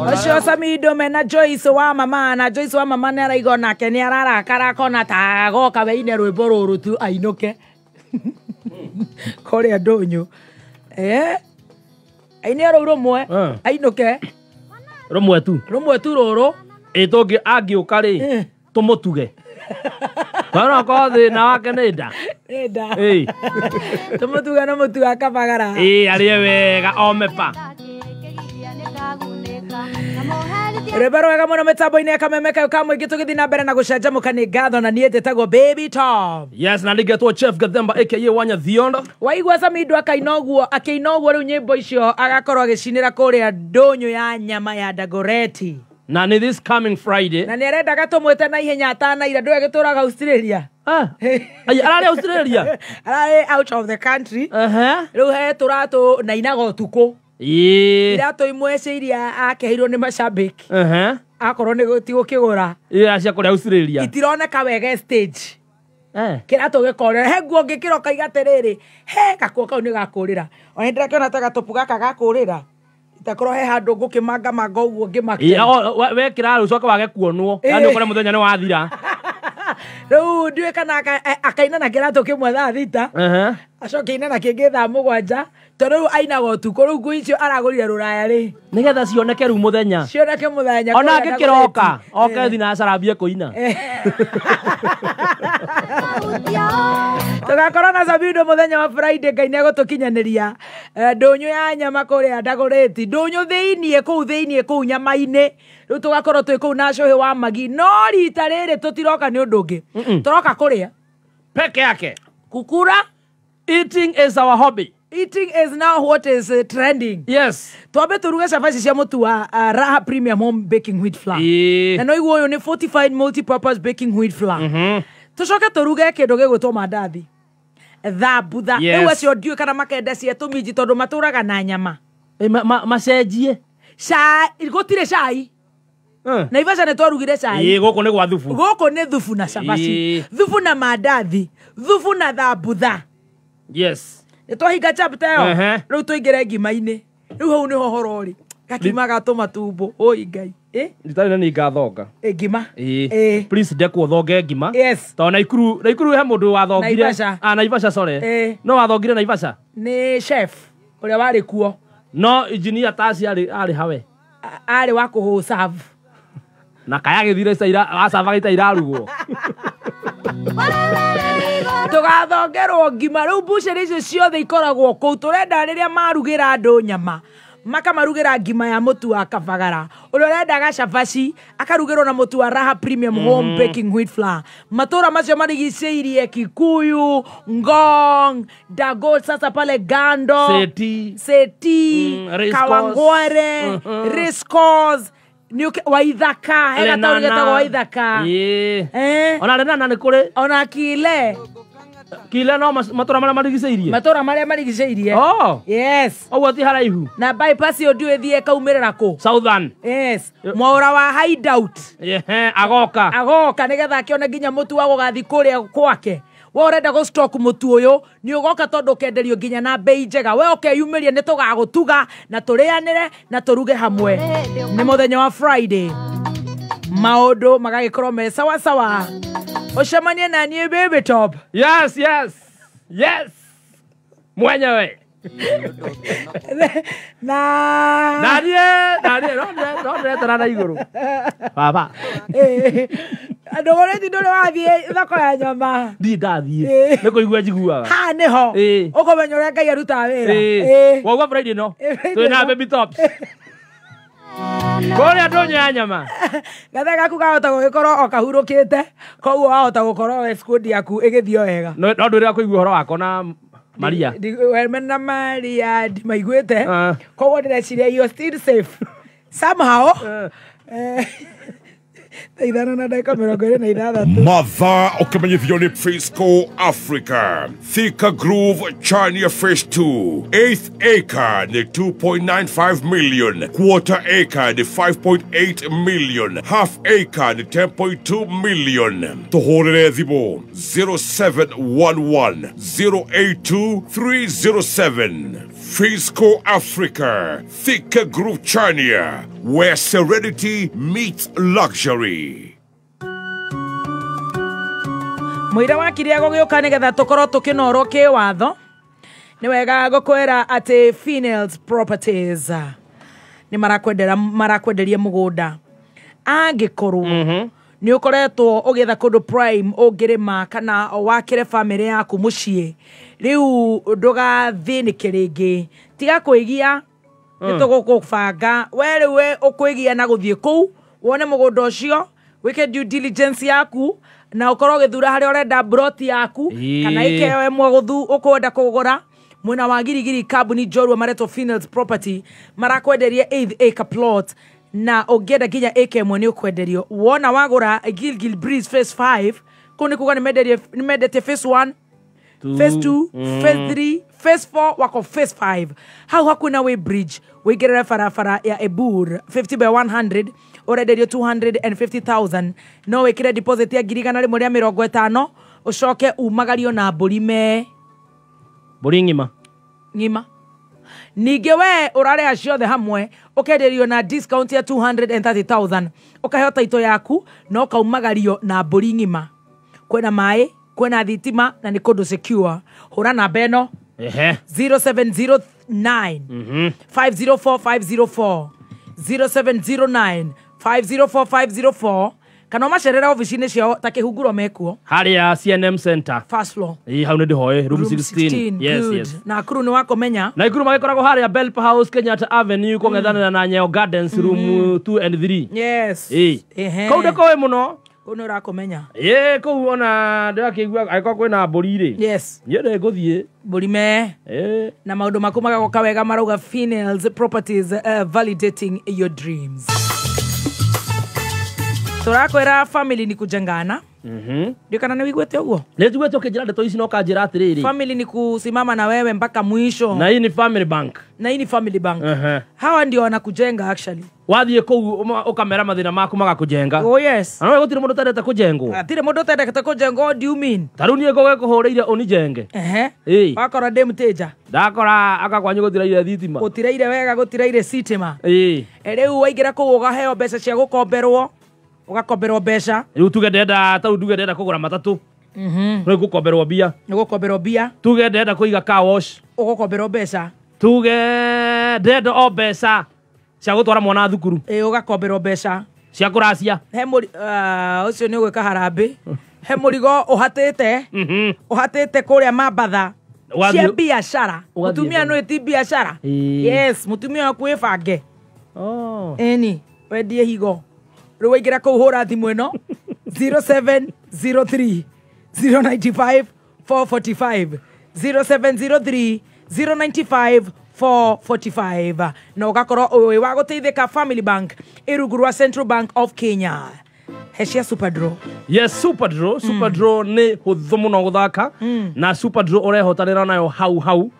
Ũcio Samido mena Joyce wa mama na Joyce wa mama nĩ araiga onake nĩ ararakara akona ta agoka weine rwĩmbo rũrũ tu ainũke kũrĩa ndũnyũ. Aine rũu rũmwe ainũke rũmwe tu rũmwe tu rũrũ ĩ tũngĩ angĩũka rĩ tũmũtuge tondũ korwo thĩna wake nĩ nda nĩ nda tũmũtuge na mũtu wa kabagara ĩ arĩe wega ome pa. Rwĩmbo rwega mũno mĩtambo-inĩ ya Kameme kayo ka mũingĩ tũgĩthiĩ na mbere na gũcanjamũka nĩ ngatho na niĩ njĩtagwo Baby Tom. Yes, na nĩngetwo Chef Gathemba aka Wanya Thiondo. Waigua Samido akaina ũguo akĩina ũguo rĩu nyĩmbo icio agakorwo agĩcinĩra kũrĩa ndũnyũ ya nyama ya Dagoretti. Na nĩ this coming Friday. Na nĩ arendaga tũmwĩte na ihenya atanaira ndũĩ agĩtũraga Australia. Ararĩ Australia. Ararĩ out of the country. Rĩu he tũratũ na inaga ũtukũ. Iratũ imwe cia iria akeheirwo nĩ macambĩki akorwo nĩ ti gũkĩgũra cia kũrĩa Australia itironeka wega stage kĩratũ gĩkorera he nguo ngĩkĩra ũkaiga atĩrĩrĩ he gakuo kau nĩ gakũrĩra ona nĩndĩrakĩona ta gatũpu gaka gakũrĩra itakorwo he handũ ngũkĩmangamanga ũguo ngĩmake wekĩra rĩu ũcoke wage kuonwo yani ũkore mũthenya nĩ wathira. Rĩu ndiũĩ kana akaina na kĩratũ kĩmwe thaa 6 acoke aine na kĩngĩ thaa 7 tondũ rĩu ainaga ũtukũ rĩu nguo icio aragũrire rũraya rĩ nĩgetha cioneke rĩu mũthenya cioneke mũthenya ona angĩkĩroka oke thinacara ambie kũina. Tũgakorwo na Samido mũthenya wa Friday Ngai nĩegũtũkinyanĩria ndũnyũ ya nyama kũrĩa Dagoretti ndũnyũ thĩiniĩ kũu thĩiniĩ kũu nyama-inĩ rĩu tũgakorwo twĩ kũu na Cũhĩ wa Magi no rita rĩrĩ tũtiroka nĩ ũndũ ũngĩ tũroka kũrĩa peke yake kukura. Eating is our hobby. Eating is now what is trending. Yes. Twambe turuge cabaci cia mũtu wa Raha Premium Home Baking Wheat Flour. Na no iguo ũyũ nĩ fortified multi-purpose baking wheat flour. Tũcoke tũruge kĩndũ gĩgwĩtwo mandathi. Thambutha. Rĩu acio ndiũĩ kana makenda cia tũminji tondũ matũraga na nyama. Macenjie. Cai, gũtirĩ cai. Naivasha nĩ twarugire cai. Gũkũ nĩ gwa thubu. Gũkũ nĩ thubu na cabaci. Thubu na mandathi. Thubu na thambutha. Yes. Nĩ twahinga chapter ĩyo rĩu tũingĩre ngima-inĩ rĩu hau nĩho horo rĩ gakima gatũma tumbo oi Ngai nditarĩ na nĩ ngathonga ngima please ndekwo thonge ngima. Yes. Tondũ Naikuru he mũndũ wathongire Naivasha sorry no wathongire Naivasha nĩ chef ũrĩa warĩ kuo no engineer Tasi arĩ hawe arĩ wa kũhũ serve na kaya gĩthire caira acavaga ita irarugwo tũgathongerwo ngima rĩu mbucĩrĩ icio ciothe ikoragwo kũu tũrenda rĩrĩa marugĩra andũ nyama makamarugĩra ngima ya mũtu wa kabagara ũrĩa ũrendaga cabaci akarugĩrwo na mũtu wa Raha Premium Home Baking Wheat Flour. Matũra macio marigicĩirie Kikuyu, Ngong, Dago, sasa pale Gando, Seti, Kawangware, Racecourse, Waithaka, he gataũni getagwo Waithaka. Ona Lenana nĩ kũrĩ ona Kile Kile no matũra marĩa marigicĩirie matũra marĩa marigicĩirie. Yes. Ũguo ti haraihu na bypass ĩyo ndiũĩ ĩthiĩ ĩkaumĩrĩra kũ Southern. Yes. Mwaũra wa Hideout agoka agoka nĩgetha akĩone nginya mũtu wa gũgathiĩ kũrĩa kwake. We ũrenda gũ stock mũtu ũyũ nĩ ũgoka tondũ ũkenderio nginya na bei njega we ũkeyumĩria nĩ tũgagũtuga na tũrĩanĩre na tũruge hamwe. Nĩ mũthenya wa Friday maũndũ magagĩkorwo me sawa sawa. Ũcemanie na niĩ Baby Top. Yes, yes. Yes. Mwenyewe. Na niĩ no ndĩretara na igũrũ. Baba. Ndũgũrĩti ndũrĩ wathiĩ thoko ya nyama. Ndirĩ ndathiĩ. Nĩ kũigua njiguaga. Haha nĩho. Ũkũmenya ũrĩa Ngai arutaga wĩra. Waigua Friday no. Twĩna Baby Tops. Kũrĩa ndũnyũ ya nyama. Gathe gaku kahota gũgĩkorwo o kahurũkĩte koguo wahota gũkorwo we squad yaku ĩgĩthiĩ o wega. No ndwĩrĩga kũigua ũhoro wako na Maria. We na Maria ndimaiguĩte koguo ndĩreciria you are still safe somehow. 5:26. Mathaa ũkĩmenyithio nĩ Frisco Africa. Thika Groove Chania Phase 2. Eighth acre nĩ 2.95 million. Quarter acre nĩ 5.8 million. Half acre nĩ 10.2 million. Tũhũrĩre thimũ 0711 082 307. Fisco Africa, Thika Group Chania, where serenity meets luxury. Mũira wa kiria gũgĩũka nĩgetha tũkorwo tũkĩnorwo kĩwatho nĩ wega gũkwĩra atĩ Finels Properties nĩ marakwenderia mũgũnda angĩkorwo nĩ ũkoretwo ũgĩetha kũndũ prime ũngĩrĩma kana wakĩre bamĩrĩ yaku mũciĩ rĩu ndũgathĩnĩke rĩngĩ tiga kwĩgia nĩ tũgũkũbanga we rĩu we ũkwĩgia na gũthiĩ kũu wone mũgũnda ũcio wĩke due diligence yaku na ũkorwo ũgĩthura harĩa ũrenda broti yaku kana ĩkeo ĩmwe ũkwenda kũgũra mwena wa Girigiri kambuni njorua maretwo Finels Property marakwenderia 8 acre plot na ũngĩenda nginya acre ĩmwe nĩ ũkwenderio wona wagũra Gilgil Breeze phase 5 kũu nĩ kuga nĩ mendetie phase 1 phase 2 phase 3 phase 4 wako phase 5 hau hakuhĩ na Weybridge wĩingĩrĩre barabara ya Ebur 50 by 100 ũrenderio 250,000 no wĩkĩre deposit ya 150,000 ũcoke umagario na mbũri me mbũri ng'ima ng'ima ningĩ we ũrarĩha ciothe hamwe ũkenderio na discount ya 230,000 ũkaheo taito yaku na ũkaumagario na mbũri ng'ima kwĩna maĩ kwĩna thitima na nĩ kũndũ secure hũra namba ĩno 0709 504 504 0709 504 504 kana ũmacerere ofici-inĩ ciao ta kĩhunguro mekuo harĩa CNM Center first floor ĩ hau nĩ ndĩhoe room 16 yes good. Yes na Nakuru nĩ wakũmenya na Nakuru magĩkoragwo harĩa Belp House Kenyatta Avenue kũng'ethanĩra na Nyayo Gardens room 2 and 3 yes ĩ kũu ndĩkũĩ mũno kũu nĩ ũrakũmenya ĩ kũu ona ndĩrakĩigua angĩkorwo kwĩna mbũri rĩ yes niĩ nĩngũthiĩ mbũri me na maũndũ maku magagoka wega marauga Finels Properties validating your dreams tũrakwĩra family ni kujengana ndio kana nĩ wiguĩte ũguo nĩ njiguĩte ũkĩnjĩra ndeto ici na ũkanjĩra atĩrĩrĩ family ni kusimama na wewe mpaka mwisho na hii ni family bank na hii ni family bank hawa ndio wanakujenga actually wathiĩ kũu ũkamera mathĩna maku magakũjenga oh yes na no gũtirĩ mũndũ ũtendete kũjengwo gũtirĩ mũndũ ũtendete kũjengwo what do you mean ta rĩu niĩ ngũgĩkũhũrĩire ũnijenge ehe wakora ndĩ mũtĩnja ndakora aka kwanyu gũtiraire thitima gũtiraire wega gũtiraire sitima ĩ rĩu waingĩra kũu ũgaheo mbeca cia gũkomberwo ũgakomberwo mbeca rĩu tuge ndenda ta rĩu tuge ndenda kũgũra matatũ nĩ ngũkomberwo mbia nĩ gũkomberwo mbia tuge ndenda kũiga car wash ũgũkomberwo mbeca tuge ndenda o mbeca cia gũtwara mwana thukuru ĩ ũgakomberwo mbeca cia kũracia he mũri ũcio nĩ ũgwĩka harambĩ he mũrigo ũhatĩte ũhatĩte kũrĩa Mambatha cia biacara mũtumia nĩ ti biacara yes mũtumia waku wĩbange ĩni wendie higo rĩu waingĩra kũu hũra thimũ ĩno 0703 095 445 0703 095 445 na ũgakorwo wĩ wa gũteithĩka Family Bank ĩ rungu rwa Central Bank of Kenya hecia Super Draw yes Super Draw Super Draw nĩ hũthũ mũno gũthaka na Super Draw ũrehotanĩra nayo hau hau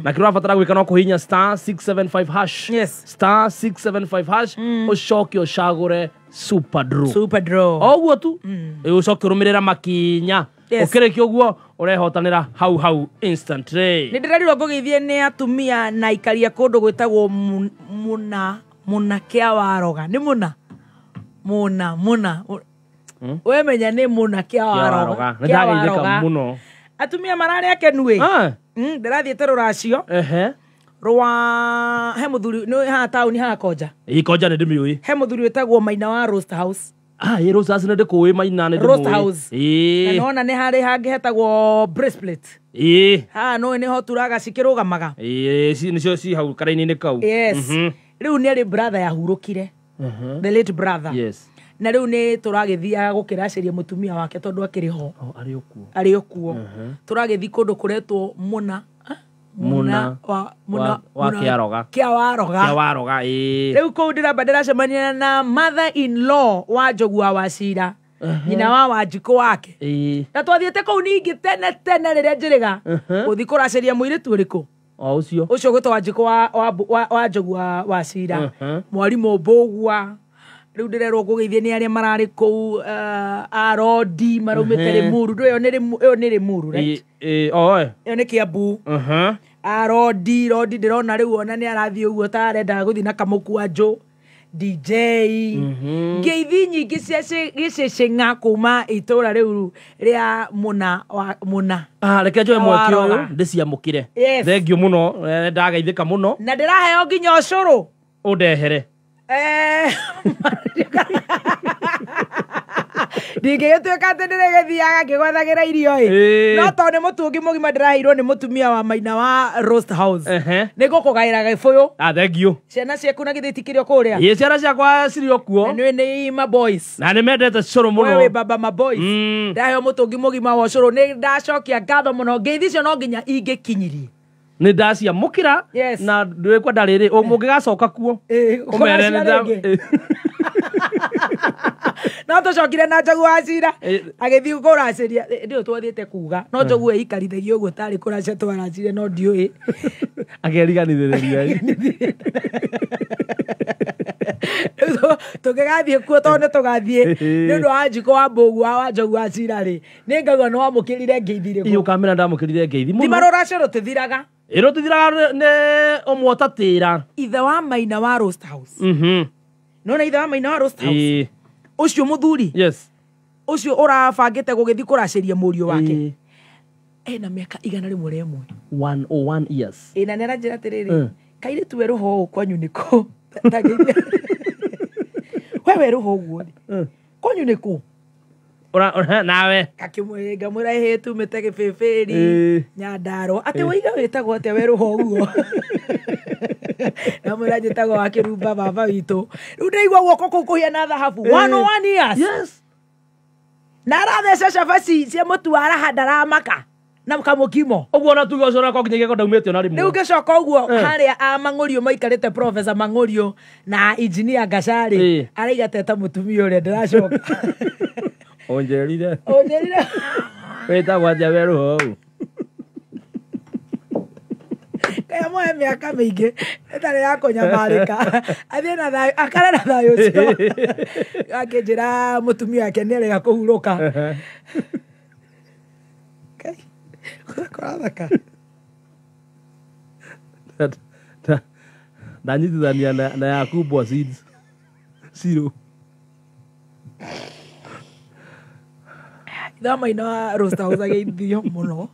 na kĩrĩa ũrabatara gwĩka no kũhihinya star 675 hash yes star 675 hash ũcoke ũcagũre Super Draw Super Draw o ũguo tu ũcoke ũrũmĩrĩra makinya ũkĩrĩkia ũguo ũrehotanĩra hau hau instantly nĩ ndĩrerirwo ngũgeithie nĩ atumia na ikaria kũndũ gwĩtagwo mũna kĩa waroga nĩ mũna mũna mũna wemenya nĩ mũna kĩa waroga nĩ ndageithĩka mũno atumia mararĩ akenu ĩ ndĩrathiĩte rũracio rwa he mũthuri nĩ haha taũni haha Konja ĩ Konja nĩ ndĩmĩũĩ he mũthuri wĩtagwo Maina wa Roast House ĩ Roast House nĩ ndĩkũĩ Maina nĩ ndĩmũĩ Roast House na nona nĩ harĩ hangĩ hetagwo Braceplate ĩ haha nũĩ nĩho turaga cikĩrũgamaga ĩ nĩcio ci hau karaini-inĩ kau yes rĩu nĩ arĩ brother yahurũkire the late brother yes na rĩu nĩ tũragĩthiaga gũkĩracĩria mũtumia wake tondũ akĩrĩ ho arĩ o kuo tũragĩthiĩ kũndũ kũretwo mũna Mũna wa Kĩaroga kĩa waroga kĩa waroga ĩ rĩu kũu ndĩramba ndĩracemania na mother in law wa Njogua wa Cira nyina wa Wanjikũ wake na twathiĩte kũu ningĩ tene tene rĩrĩa njĩrĩga gũthiĩ kũracĩria mũirĩtu ũrĩkũ o ũcio ũcio gwĩtwo Wanjikũ wa Njogua wa Cira mwarimũ Mbũgua rĩu ndĩrerwo ngũgeithie nĩ arĩa mararĩ kũu arodi maraumĩte Rĩmuru ĩyo nĩ Rĩmuru right ĩyo ĩyo nĩ Kĩambu Rodi Rodi ndĩrona rĩu ona nĩ arathiĩ ũguo ta arenda gũthiĩ na kamũkwanjũ. DJ ngeithi nyingĩ cia gĩcĩcĩng'a kuma itũra rĩu rĩa mũna wa mũna. Reke njoe mweke Waroga. ũyũ ndĩciamũkĩre. Yes. Thengiũ mũno, ndagaithĩka mũno. Na ndĩraheo nginya ũcũrũ. Ũndehere. Ndingĩgĩtuĩka atĩ ndĩrĩgĩthiaga ngĩgwethagĩra irio ĩ. Ĩĩ. No tondũ nĩ mũtu ũngĩ mũgima ndĩraheirwo nĩ mũtumia wa Maina wa Roast House, Ehe. nĩ ngũkũgaĩra gĩbũyũ. Thengiũ. Ciana ciaku na githĩ itikĩrĩ o kũrĩa? Ĩ, ciana ciakwa cirĩ o kuo. Na nĩũĩ nĩ ma boys. Na nĩ mendete cũrũ Wewe mũno. wĩ baba ma boys. Ndaheo mũtũngi mũgima wa ũcũrũ, nĩ ndacokia ngatho mũno. Ngeithi icio no nginya ingĩkinyirie. Nĩ ndaciamũkĩra. Yes. Na ndĩkwenda rĩrĩ mũngĩgacoka kuo Ĩ, ũmere kũracia nĩ nda- rĩngĩ. No tũcokire na Njogu wa Cira agĩthiĩ kũracĩria ndĩũ twathiĩte kuga no Njogu eikarithagia ũguo tarĩ kũracia twaracirie no ndiũĩ. Akeriganithĩrĩria. Tũngĩgathiĩ kuo tondũ nĩ tũgathiĩ nĩ ũndũ wa Njiko wa Mbũgu wa Njogu wa Cira rĩ, nĩ ngaigua nĩ wamũkĩrire ngeithi Ĩ, rĩkũ. ũkamĩra ndamũkĩrire ngeithi Thima mũno. rũracio rũtithiraga. Ĩ, rũtithiraga nĩ ũmwe ũtatĩra. Ithe wa Maina wa Roast House. Nona ithe wa Maina wa Roast House Ĩ. ũcio mũthuri Yes. ũcio ũrabangĩte gũgĩthiĩ kũracĩria mũriũ wake Ĩ. ena mĩaka 101. 101 years. Ĩ, na nĩ aranjĩra atĩrĩrĩ, kairĩtu werũha ũũ kwanyu nĩkũ? We werũha ũguo rĩ, kwanyu nĩkũ? Nawe. Ngamwĩra ĩhĩ tumĩte gĩbĩbĩri Ĩ. Nyandarũa. Atĩ waiga wĩtagwo atĩa werũha ũguo? Namwĩra njĩtagwo wa Kĩrumba baba witũ. Rĩu ndaigua guoko kũu kũhiana thahabu. 101 years. Yes. Na aratheca cabaci cia mũtu wa raha ndaramaka na kamũkimo. Ũguo ona tuge ũcio onakorwo nginya gĩko ndaumĩte ona Rĩu rĩmwe. ngĩcoka ũguo harĩa a Mang'ũriũ maikarĩte, Professor Mang'ũriũ na Engineer Gacharĩ araiga teta mũtumia ũrĩa ndĩracoka. Ũnjĩrire. Ũnjĩrire. Wĩtagwo atĩa werũha ũũ? Kaya moe mĩaka mĩingĩ ĩtarĩ ya kũnyamarĩka, athiĩ na thayũ, akare na thayũ ũcio. Akĩnjĩra mũtumia wake nĩ arega kũhurũka. Ngai, kũrathaka. Ndanyitithania na yaku mbwa seeds. Ciro. Ithaa Maina wa Roast House ageithio mũno.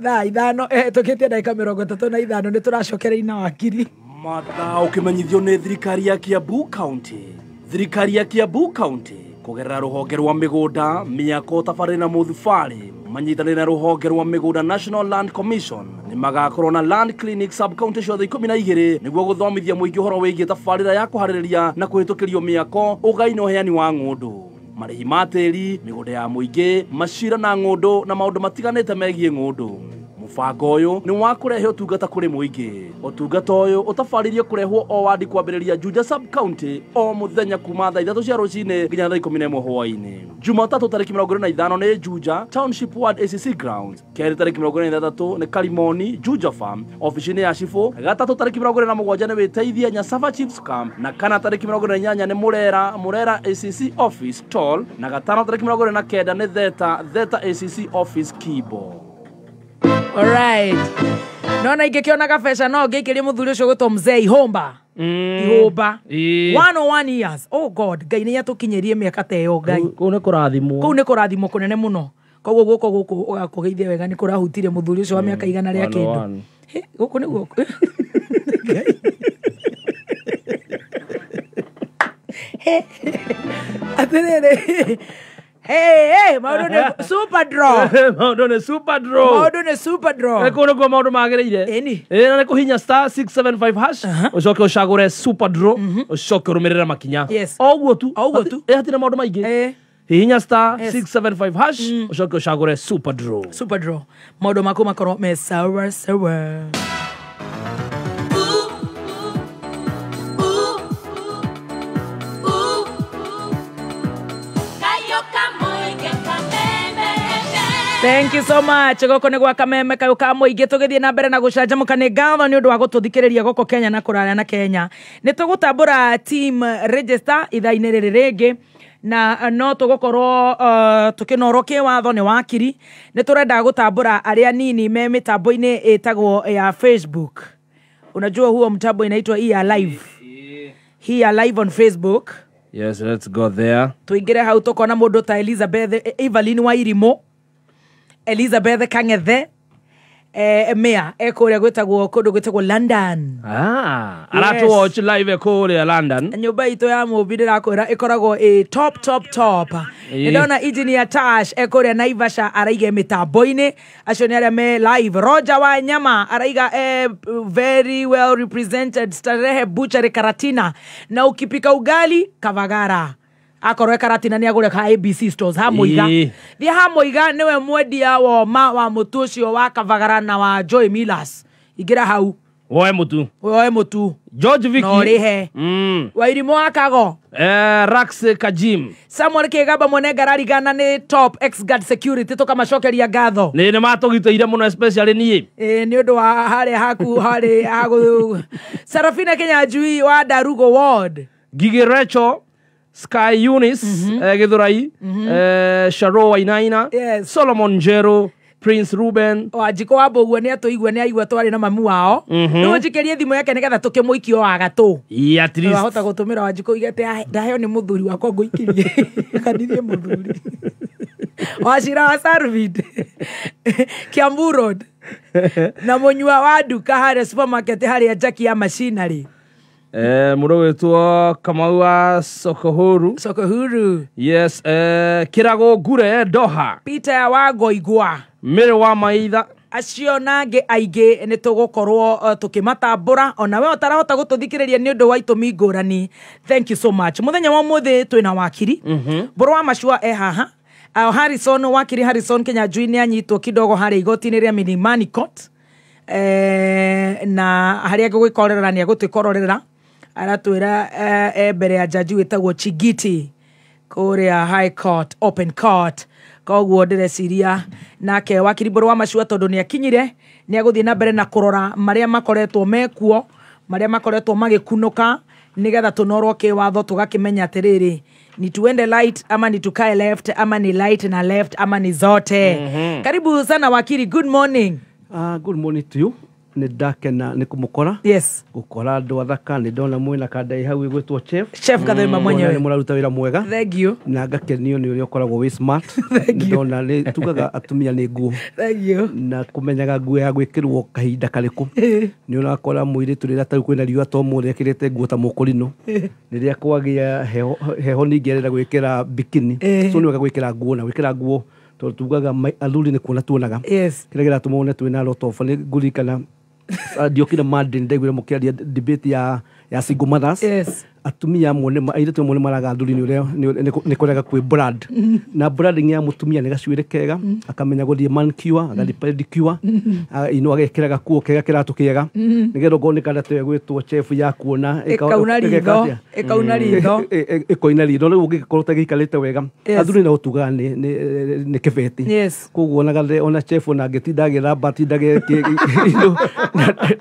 Thaa 5 tũkĩtie ndagĩka 35 nĩ tũracokera ina wakiri. Mathaa ũkĩmenyithio nĩ thirikari ya Kiambu County. Thirikari ya Kiambu County kũgerera rũhonge rwa mĩgũnda, mĩako, tabarĩra na mũthubarĩ manyitanĩre na rũhonge rwa mĩgũnda National Land Commission nĩ magakorwo na Land Clinic sub county ciothe 12 nĩguo gũthomithia mũingĩ ũhoro wĩgiĩ tabarĩra ya kũharĩrĩria na kũhĩtũkĩrio mĩako, ũgai na ũheani wa ng'ũndũ, marĩhi ma tĩri, mĩgũnda ya mũingĩ, macira na ng'ũndũ na maũndũ matiganĩte megiĩ ng'ũndũ. Mũbango ũyũ nĩ wa kũrehe ũtungata kũrĩ mũingĩ. Ũtungata ũyũ ũtabarĩirio kũrehwo o wadi kwambĩrĩria Juja sub county o mũthenya kuma thaa 3 cia rũcinĩ nginya thaa 11 hwaĩ-inĩ. Jumatatũ tarĩki 25 nĩ Juja Township Ward ACC Grounds, kerĩ tarĩki 23 nĩ Karimoni Juja Farm ofici-inĩ ya cibũ, gatatũ tarĩki 27 nĩ Wĩteithia Nyasava Chiefs Camp, na kana tarĩki 28 nĩ Murera Murera ACC Office Tall, na gatano tarĩki 29 nĩ Theta Theta ACC Office Kibo. Alright. Nona ingĩkĩona gabeca no ngĩikĩrie mũthuri ũcio gwĩtwo Mzee Ihũmba. Ihũmba. Ĩ. 101 years. Oh God, Ngai nĩ atũkinyĩrie mĩaka ta ĩyo Ngai. Kũu nĩ kũrathimwo. Kũu nĩ kũrathimwo kũnene mũno. Koguo guoko gũkũ ũgakũgeithia wega nĩ kũrahutirie mũthuri ũcio wa mĩaka igana rĩa kĩndũ. 101. Hĩ, gũkũ nĩ guoko. Atĩrĩrĩ. Hey, hey, maũndũ nĩ super draw. Maũndũ nĩ super draw. Maũndũ nĩ super draw. Kũu nĩkuo maũndũ magĩrĩire. Ĩni. Ĩ, na nĩ kũhinya star 675 hash ũcoke ũcagũre super draw ũcoke ũrũmĩrĩre makinya. Yes. O ũguo tu. O ũguo tu. Ĩ, hatirĩ maũndũ maingĩ. Ĩ. Hihinya star Yes. 675 hash ũcoke ũcagũre super draw. Super draw. Maũndũ maku makorwo me sawa sawa. Thank you so much. Gũkũ nĩ gwa Kameme kayũ ka mũingĩ tũgĩthiĩ na mbere na gũcanjamũka. Nĩ ngatho nĩ ũndũ wa gũtũthikĩrĩria gũkũ Kenya na kũraya na Kenya. Nĩ tũgũtambũra team register ithaa-inĩ rĩrĩ rĩngĩ. Na no tũgũkorwo tũkĩnorwo kĩwatho nĩ wakiri. Nĩ tũrenda gũtambũra arĩa nini me mĩtambo-inĩ ĩtagwo ya Facebook. Unajua huo mtambo inaitwa hii ya live. Hii ya live on Facebook. Yes, let's go there. Tuingire hau tukona mundu ta Elizabeth Evelyn Wairimu, Elizabeth Kang'ethe, mea ekuria gwitagwo kundu gwitagwo London. Aratu watch live kuria London. Nyumba itu ya mumbi ndirakwira ikoragwo i top top top. Ndona engineer Tash ekuria Naivasha araige mitambo-ini, acio ni aria me live. Roger wa Nyama araiga very well represented Starehe Butchery Karatina, na ukipika ugali Kavagara. Akorwe Karatina ni agure ka ABC stores ha Muiga. Thie ha Muiga niwe mwendia woma wa mutu ucio wa Kavagara na wa Joy Millers. Ingira hau woe mutu, woe mutu. George Vicky no rihe Wairimu wa Kago, Rax Kajim, Samuel Kigaba mwene ngararigana ni top ex guard security, tukamacokeria ngatho ni matugiteire muno especially nie ni undu wa haria haku haria hagu. Sarafina Kinyanjui wa Darugo Ward, Gigi Recho, Sky Eunice, Githurai, Sharo Wainaina, yes. Solomon Jero, Prince Ruben Wanjiko wa Mboguo nĩ atũigua nĩ aigua twarĩ na mamu wao. Rĩu njikĩrie thimũ yake nĩgetha tũkĩmũikie o wagatũ. At least wahota gũtũmĩra Wanjiko uige atĩ ndaheo nĩ mũthuri wakwa ngũikĩrie kanithie mũthuri. Wacira wa Sarvid Kiambu Road na mũnyua wa nduka harĩa supermarket harĩa Jackie ya machinery. Mũndũ gwĩtwo Kamau wa Sokohuru. Sokohuru. Yes, Kirago Ngure Doha, Peter wa Ngoigwa, Mary wa Maitha, acio nangĩ aingĩ nĩ tũgũkorwo tũkĩmatambũra. Ona we ũtarahota gũtũthikĩrĩria nĩ ũndũ wa itũmi ngũrani, thank you so much. Mũthenya wa ũmũthĩ twĩna wakiri Mbũrũ wa Macua e haha. Harrison, wakiri Harrison Kinyanjui nĩ anyitwo kidogo harĩa igoti-inĩ rĩa Milimani Court, na harĩa ngũgĩkorerera nĩ agũtwĩkororera aratwĩra mbere ya jaji wĩtagwo Chigiti kũrĩa High Court Open Court. Koguo ndĩreciria nake wakiri Mbũrũ wa Macua tondũ nĩ akinyire nĩ agũthiĩ na mbere na kũrora marĩa makoretwo mekuo, marĩa makoretwo magĩkunũka, nĩgetha tũnorwo kĩwatho tũgakĩmenya atĩrĩrĩ ni tuende light ama ni tukae left ama ni light na left ama ni zote. Karibu sana wakiri, good morning. Good morning to you. Nĩ ndakena nĩ kũmũkora. Yes. Gũkora andũ athaka, nĩ ndona mwĩna kandai hau ĩgwĩtwo Chef. Chef Gathema mwenyewe. Nĩ mũraruta wĩra mwega. Thank you. Na ngakenio nĩ ũrĩa ũkoragwo wĩ smart. Thank you. Ndona nĩ tugaga atumia nĩ nguo. Thank you. Na kũmenyaga nguo ya gwĩkĩrwo kahinda karĩkũ. Nĩ ũrakora mũirĩtu rĩrĩa tarĩu kwĩna riũa to mũthĩ ekĩrĩte nguo ta mũkũrinũ. Rĩrĩa kwagĩa heho ningĩ arenda gwĩkĩra bikini. So nĩ wega gwĩkĩra nguo na gwĩkĩra nguo tondũ tugaga athuri nĩ kuona tuonaga. Yes. Kĩrĩa kĩratũma wone twĩna lot of nĩ ngũririkana ndiokire Monday ndaiguire mũkĩaria debate ya single mothers. Yes. Atumia amwe nĩ airĩtu amwe nĩ maraga athuri nĩ ũrĩa nĩ kũrega kwĩ brand. Na branding ya mũtumia nĩ gacuĩrĩ kega, akamenya gũthiĩ manicure, agathiĩ pedicure, ino agekĩra gakuo kega kĩratũ kĩega, nĩgetha ũkorwo nĩ kanda ta ĩyo ĩgwĩtwo chef ya kuona ĩkauna ritho, ĩkauna ritho, ĩkoina ritho. Rĩu ũngĩgĩkorwo ũtagĩikarĩte wega, athuri nao tugaga nĩ kĩbeti. Koguo ona chef ona angĩtinda agĩthamba atinda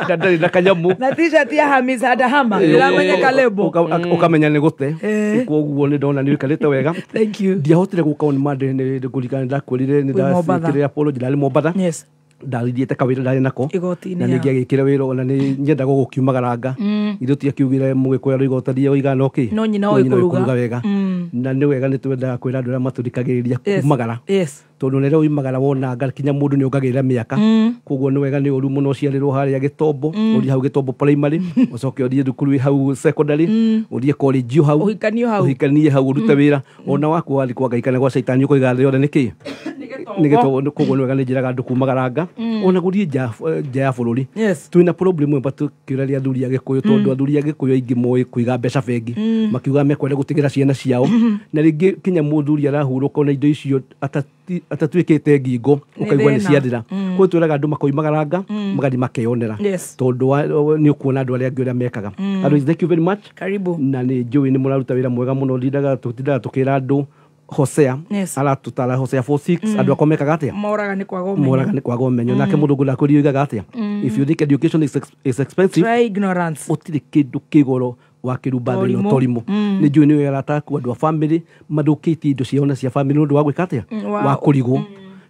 na ndarĩ na kanyamũ na t-shirt ya Hamis Adahama ĩramenyeka lebo ukamenya nĩ gũte. Koguo nĩ ndona nĩ ũikarĩte wega. Thank you. Ndiahotire gũka on Monday nĩ ngũririkana ndakwĩrire nĩ ndacikĩrĩra apology ndarĩ Mombatha. Yes. Ndathiĩte kawĩra ndarĩ nako igoti-inĩ na nĩngĩagĩkire wĩra ona nĩ nyendaga gũkiumagaranga ithuĩ tiakiugire mũgĩkũyũ arauga ũtaria ũigana ũkĩ no nyina oĩ kũruga wega. Na nĩ wega nĩ twendaga kwĩra andũ arĩa matũthikagĩrĩria kumagara. Yes. Tondũ rĩrĩa uimagara wonanga kinya mũndũ nĩ ongagĩrĩra mĩaka. Koguo nĩ wega nĩ ũru mũno ũciarĩrwo harĩa Gĩtombo, ũthiĩ hau Gĩtombo primary, ũcoke ũthiĩ thukuru hau secondary, ũthiĩ college hau, ũhikanie hau ũrute wĩra. Ona waku wathiĩ kwa Ngai kana gwa caitani ũkoiga thĩ yothe nĩ kĩ? Nĩ Gĩtombo. Koguo nĩ wega nĩ njĩraga andũ kumagaranga ona gũthiĩ nja ya bũrũri. Twĩna problem ĩmwe tũkĩũraria athuri a Gĩkũyũ, tondũ athuri a Gĩkũyũ aingĩ moĩ kũiga mbeca bengi, makiuga mekwenda gũtigĩra ciana ciao, na rĩngĩ kinya mũthuri arahurũka ona indo icio atatuĩkĩte ngingo ũkaigua nĩ ciathira. Koguo twĩraga andũ makoimagaranga magathiĩ makeyonera, tondũ nĩ ũkuona andũ arĩa angĩ ũrĩa mekaga. Otherwise, thank you very much. Karibu. Na nĩ njũĩ nĩ mũraruta wĩra mwega mũno. Tũtindaga tũkĩra andũ Hosea aratutara Hosea 4:6 andũ akwa mekaga atĩa? Moraga nĩ kwaga ũmenyo. Moraga nĩ kwaga ũmenyo. Nake mũndũ ngũrakwĩria oigaga atĩa? If you think education is expensive, try ignorance. Gũtirĩ kĩndũ kĩgoro Wa Kĩrumba thĩ ĩno torimũ. Nĩ njũĩ nĩ arata aku, andũ a family mathũkĩtie indo ciao na cia family nĩ ũndũ wa gwĩka atĩa, wa kũrigwo.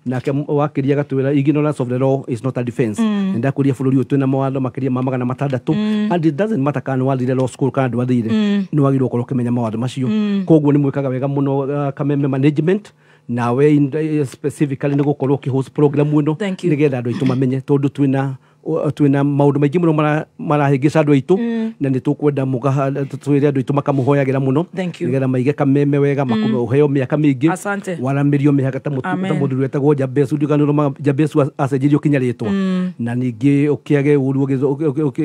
Nake wakĩria agatwĩra ignorance of the law is not a defense. Nĩ ndakũria bũrũri ũyũ twĩna mawatho makĩria ma 600, and it doesn't matter kana nĩ wathire law school kana ndwathire, nĩ wagĩrĩirwo gũkorwo ũkĩmenya mawatho macio. Koguo nĩ mwĩkaga wega mũno, Kameme management, nawe specifically nĩ gũkorwo ũkĩhost program ĩno Thank you. nĩgetha andũ aitũ mamenye, tondũ twĩna maũndũ maingĩ mũno marahĩngĩca andũ aitũ, na nĩ tũkwenda twĩre andũ aitũ makamũhoyagĩra mũno Thank you. nĩgetha maige Kameme wega, ũheo mĩaka mĩingĩ, Asante. waramĩrio mĩhaka ta Amen. ta mũthuri wetagwo Jabesu, ndikanũrũma Jabesu acenjirio kinya rĩtwa, na ningĩ ũkĩage ũru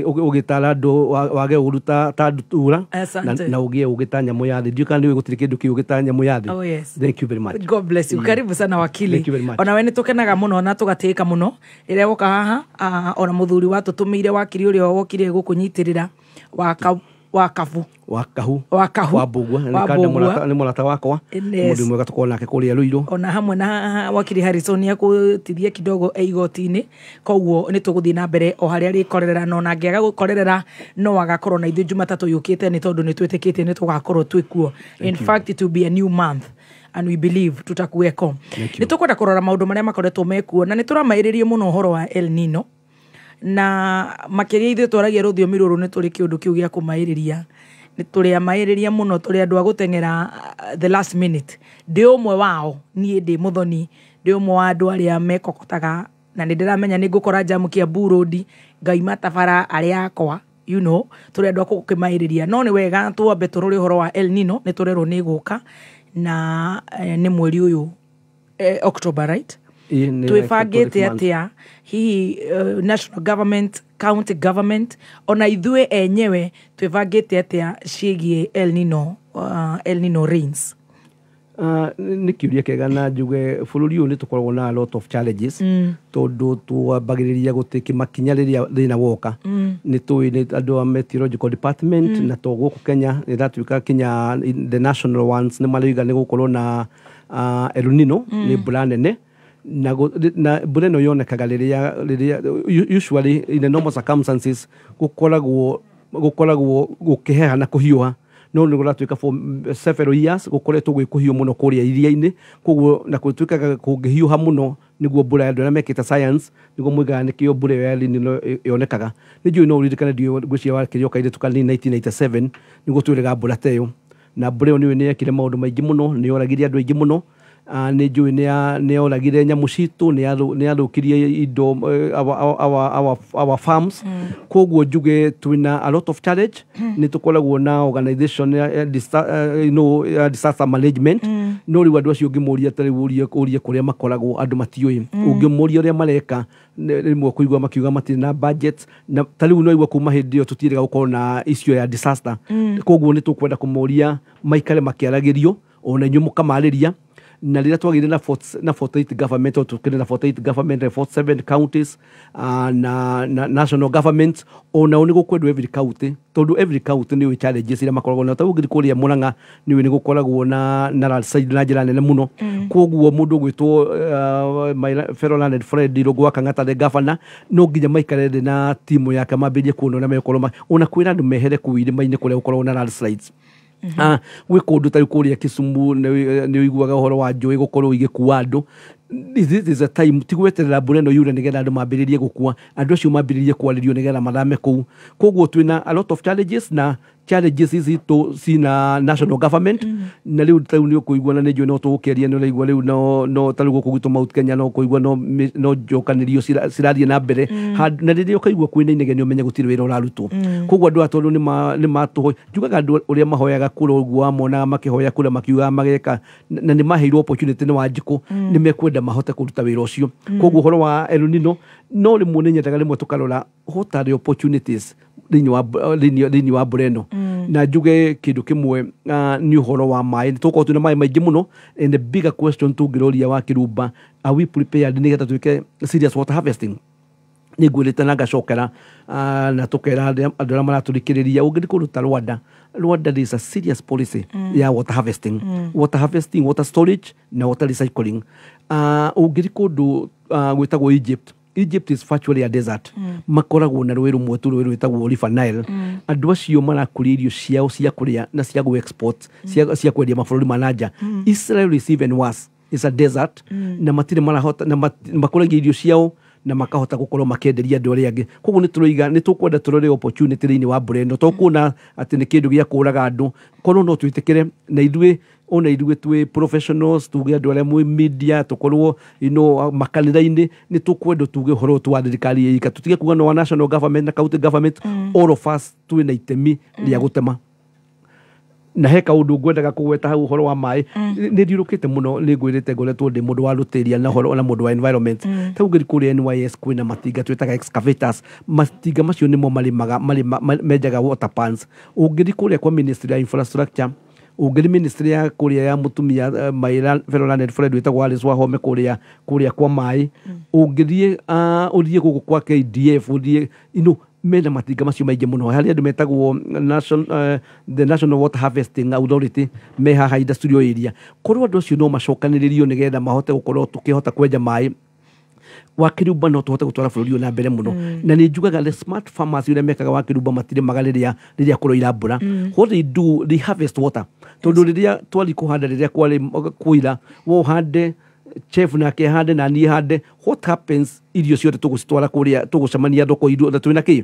ũgĩtara andũ, wage ũru ta ndutura, Asante. na ũgĩe ũgĩ ta nyamũ ya thĩ. Ndiũĩ kana nĩũĩ gũtirĩ kĩndũ kĩũgĩ ta nyamũ ya thĩ. Oh, yes. Thank you very much. God bless you. Karibu sana, wakili. Thank you very much. Ona we nĩ tũkenaga mũno na tũgatĩĩka mũno rĩrĩa woka haha. Ona mũthuri watũtũmĩire wakiri ũrĩa wokire gũkũnyitĩrĩra wa kabu. Wa kahu. Wa kahu. Wa Mbũgua. Wa Mbũgua. Nĩ mũrata wakwa, Yes. mũndũ mwega tũkorwo nake kũrĩa Rũirũ. Ona hamwe na wakiri Harrison akũtithia kidogo e igoti-inĩ. Koguo nĩ tũgũthiĩ na mbere o harĩa rĩkorerera, no na angĩaga gũkorerera no agakorwo na ithuĩ Jumatatũ yũkĩte, nĩ tondũ nĩ twĩtĩkĩtie nĩ tũgakorwo twĩ kuo. In fact, it will be a new month and we believe tutakuweko. Thank you. Nĩ tũkwenda kũrora maũndũ marĩa makoretwo mekuo, na nĩ tũramaĩrĩrie mũno ũhoro wa El Nino, na makĩria ithuĩ twaragia rũthiomi rũrũ nĩ tũrĩ kĩũndũ kĩu gĩa kũmaĩrĩria, nĩ tũrĩ amaĩrĩria mũno, tũrĩ andũ a gũteng'era the last minute. Ndĩ ũmwe wao, niĩ ndĩ mũthoni, ndĩ ũmwe wa andũ arĩa mekokotaga, na nĩ ndĩramenya nĩ ngũkora jamu Kiambu Road ngaima tabara arĩa akwa, tũrĩ andũ a gũkĩmaĩrĩria. No nĩ wega twambe tũrore ũhoro wa El Nino. Nĩ tũrerwo nĩ ĩgũka na nĩ mweri ũyũ, October, right? Ĩĩ, nĩ Twĩbangĩte like atĩa hihi, national government, county government, ona ithuĩ enyewe twĩbangĩte atĩa ciĩgiĩ El Nino rains? Nĩ kĩũria kĩega, na njuge bũrũri ũyũ nĩ tũkoragwo na a lot of challenges, tondũ twambagĩrĩria gũtĩki makinya rĩrĩa thĩna woka. Nĩ tũĩ nĩ andũ a meteorological department, na to gũkũ Kenya, nĩ ĩratuĩka kinya the national ones nĩ marauga nĩ gũkorwo na El Nino, nĩ mbura nene, na mbura ĩno yonekaga rĩrĩa usually in the normal circumstances gũkoragwo gũkĩheha na kũhiũha, no nĩ kũratuĩka for several years gũkoretwo gwĩ kũhiũ mũno kũrĩa iria-inĩ. Koguo na gũtuĩkaga kũngĩhiũha mũno nĩguo mbura ya andũ arĩa mekĩte science nĩguo moigaga nĩkĩo mbura ĩyo ya El Nino yonekaga. Nĩ njũĩ no ũririkane, ndiũĩ, ngwĩciria wakĩrĩ o kairĩtu kanini 1997 nĩguo twĩrĩga mbura ta ĩyo, na mbura ĩyo nĩũĩ nĩ yekire maũndũ maingĩ mũno, nĩ yoragire andũ aingĩ mũno. Nĩ njũĩ nĩ yoragire nyamũ citũ, nĩ yathũkirie indo, our farms. Koguo njuge twĩna a lot of challenge. Nĩ tũkoragwo na organization ya disaster management, no rĩu andũ acio ũngĩmũria, ta rĩu ũrie kũrĩa makoragwo, andũ matiũĩ. Ũngĩmũria ũrĩa mareka, rĩmwe kũigua makiuga matirĩ na budget, na ta rĩu no igua kuma hĩndĩ ĩyo tũtirĩga gũkorwo na issue ya disaster. Koguo nĩ tũkwenda kũmoria maikare makĩaragĩrio, ona inyuĩ mũkamarĩria. Na rĩrĩa twagĩire na 48 government, o tũkĩrĩ na 48 government and 47 counties, na national government, onao nĩ gũkwendwo every county, tondũ every county nĩ ũĩ challenges iria makoragwo na. Ta ũngĩthiĩ kũrĩa Murang'a, nĩ ũĩ nĩ gũkoragwo na landslide na njĩra nene mũno. Koguo mũndũ ũgwĩtwo my fellow learned friend Irũngũ wa Kang'ata, the governor, no nginya maikare thĩ na timu yake mambĩrĩrie kuona ũrĩa megũkorwo ona kwĩra andũ mehere kũu irĩma-inĩ kũrĩa gũkoragwo na landslides. Gwĩ kũndũ ta rĩu kũrĩa Kisumu nĩ ũiguaga ũhoro wa njũĩ gũkorwo igĩkua andũ. This is a time, ti gweterera mbura ĩno yure nĩgetha andũ mambĩrĩrie gũkua, andũ acio mambĩrĩrie kwarĩrio nĩgetha mathame kũu. Koguo twĩna a lot of challenges, na challenges ici citũ cina national government. Na rĩu ta rĩu nĩ ũkũigua, na nĩ njũĩ no tũgũkĩaria, nĩ ũraigua rĩu no ta rĩu gũkũ gwitũ Mount Kenya no kũigua no njokanĩrio cirathiĩ na mbere. Na rĩrĩa ũkaigua kwĩna inegene, ũmenye gũtirĩ wĩra ũrarutwo. Koguo andũ aya tondũ nĩ matũhoya, njugaga andũ ũrĩa mahoyaga kura ũguo wamonaga makĩhoya kura makiugaga mageka, na nĩ maheirwo opportunity nĩ Wanjikũ, nĩ mekwenda mahote kũruta wĩra ũcio. Koguo ũhoro wa El Nino, no rĩmwe nĩ nyendaga rĩmwe tũkarora what are the opportunities thĩinĩ wa mbura ĩno. Na njuge kĩndũ kĩmwe, nĩ ũhoro wa maĩ. Nĩ tũgũkorwo twĩna maĩ maingĩ mũno, and the bigger question tũngĩroria wa Kĩrumba, are we prepared nĩgetha twĩke serious water harvesting? Nĩ ngwĩrĩte na ngacokera, na tũkera andũ arĩa maratũthikĩrĩria, ũngĩthiĩ kũndũ ta Rwanda, Rwanda there is a serious policy ya water harvesting, water harvesting, water storage na water recycling. Ũngĩthiĩ kũndũ gwĩtagwo Egypt, Egypt is virtually a desert. Makoragwo na rũĩ rũmwe tu, rũĩ rwĩtagwo River Nile. Andũ acio marakũria irio ciao cia kũrĩa na cia gũ export, cia kwendia mabũrũri ma nanja. Israel is even worse, is a desert, na matirĩ marahota na makũragia irio ciao na makahota gũkorwo makĩenderia andũ arĩa angĩ. Koguo nĩ tũroiga nĩ tũkwenda tũrore opportunity thĩinĩ wa mbura ĩno, to kuona atĩ nĩ kĩndũ gĩa kũraga andũ. Korwo no twĩtĩkĩre na ithuĩ, ona ithuĩ twĩ professionals, tuge andũ arĩa mwĩ media, tũkorwo makanitha-inĩ, nĩ tũkwenda tuge ũhoro ũyũ wa thirikari ĩika, tũtige kuga no wa national government na county government. All of us twĩ na itemi rĩa gũtema. Na he kaũndũ ngwendaga kũgweta hau, ũhoro wa maĩ. Nĩ thiũrũkĩte mũno, nĩ ngwĩrĩte ngoretwo ndĩ mũndũ wa rũtĩria na ũhoro na mũndũ wa environment. Ta ũngĩthiĩ kũrĩa NYS, kwĩna matinga twĩtaga excavators. Matinga macio nĩmo marĩmaga, menjaga water pans. Ũngĩthiĩ kũrĩa kwa ministry ya infrastructure, ũngĩthiĩ ministry ya kũrĩa ya mũtumia, my fellow learned friend wĩtagwo Alice Wahome, kũrĩa kwa maĩ, ũngĩthiĩ ũthiĩ gũkũ kwa KDF, ũthiĩ mena matinga macio maingĩ mũno. Harĩ andũ metagwo the National Water Harvesting Authority me haha industrial area. Korwo andũ acio no macokanĩrĩrio nĩgetha mahote gũkorwo tũkĩhota kwenja maĩ wakĩrumba, no tũhote gũtwara bũrũri ũyũ na mbere mũno. Na nĩ njugaga the smart farmers ũrĩa mekaga wakĩrumba, matirĩmaga rĩrĩa kũroira mbura. What they do, they harvest water, tondũ rĩrĩa twari kũhanda, rĩrĩa kwarĩ kũira, wo ũhande, chef nake hande, na niĩ hande, what happens? Irio ciothe tũgũcitwara kũrĩa, tũgũcemania thoko ithuothe twĩna kĩ.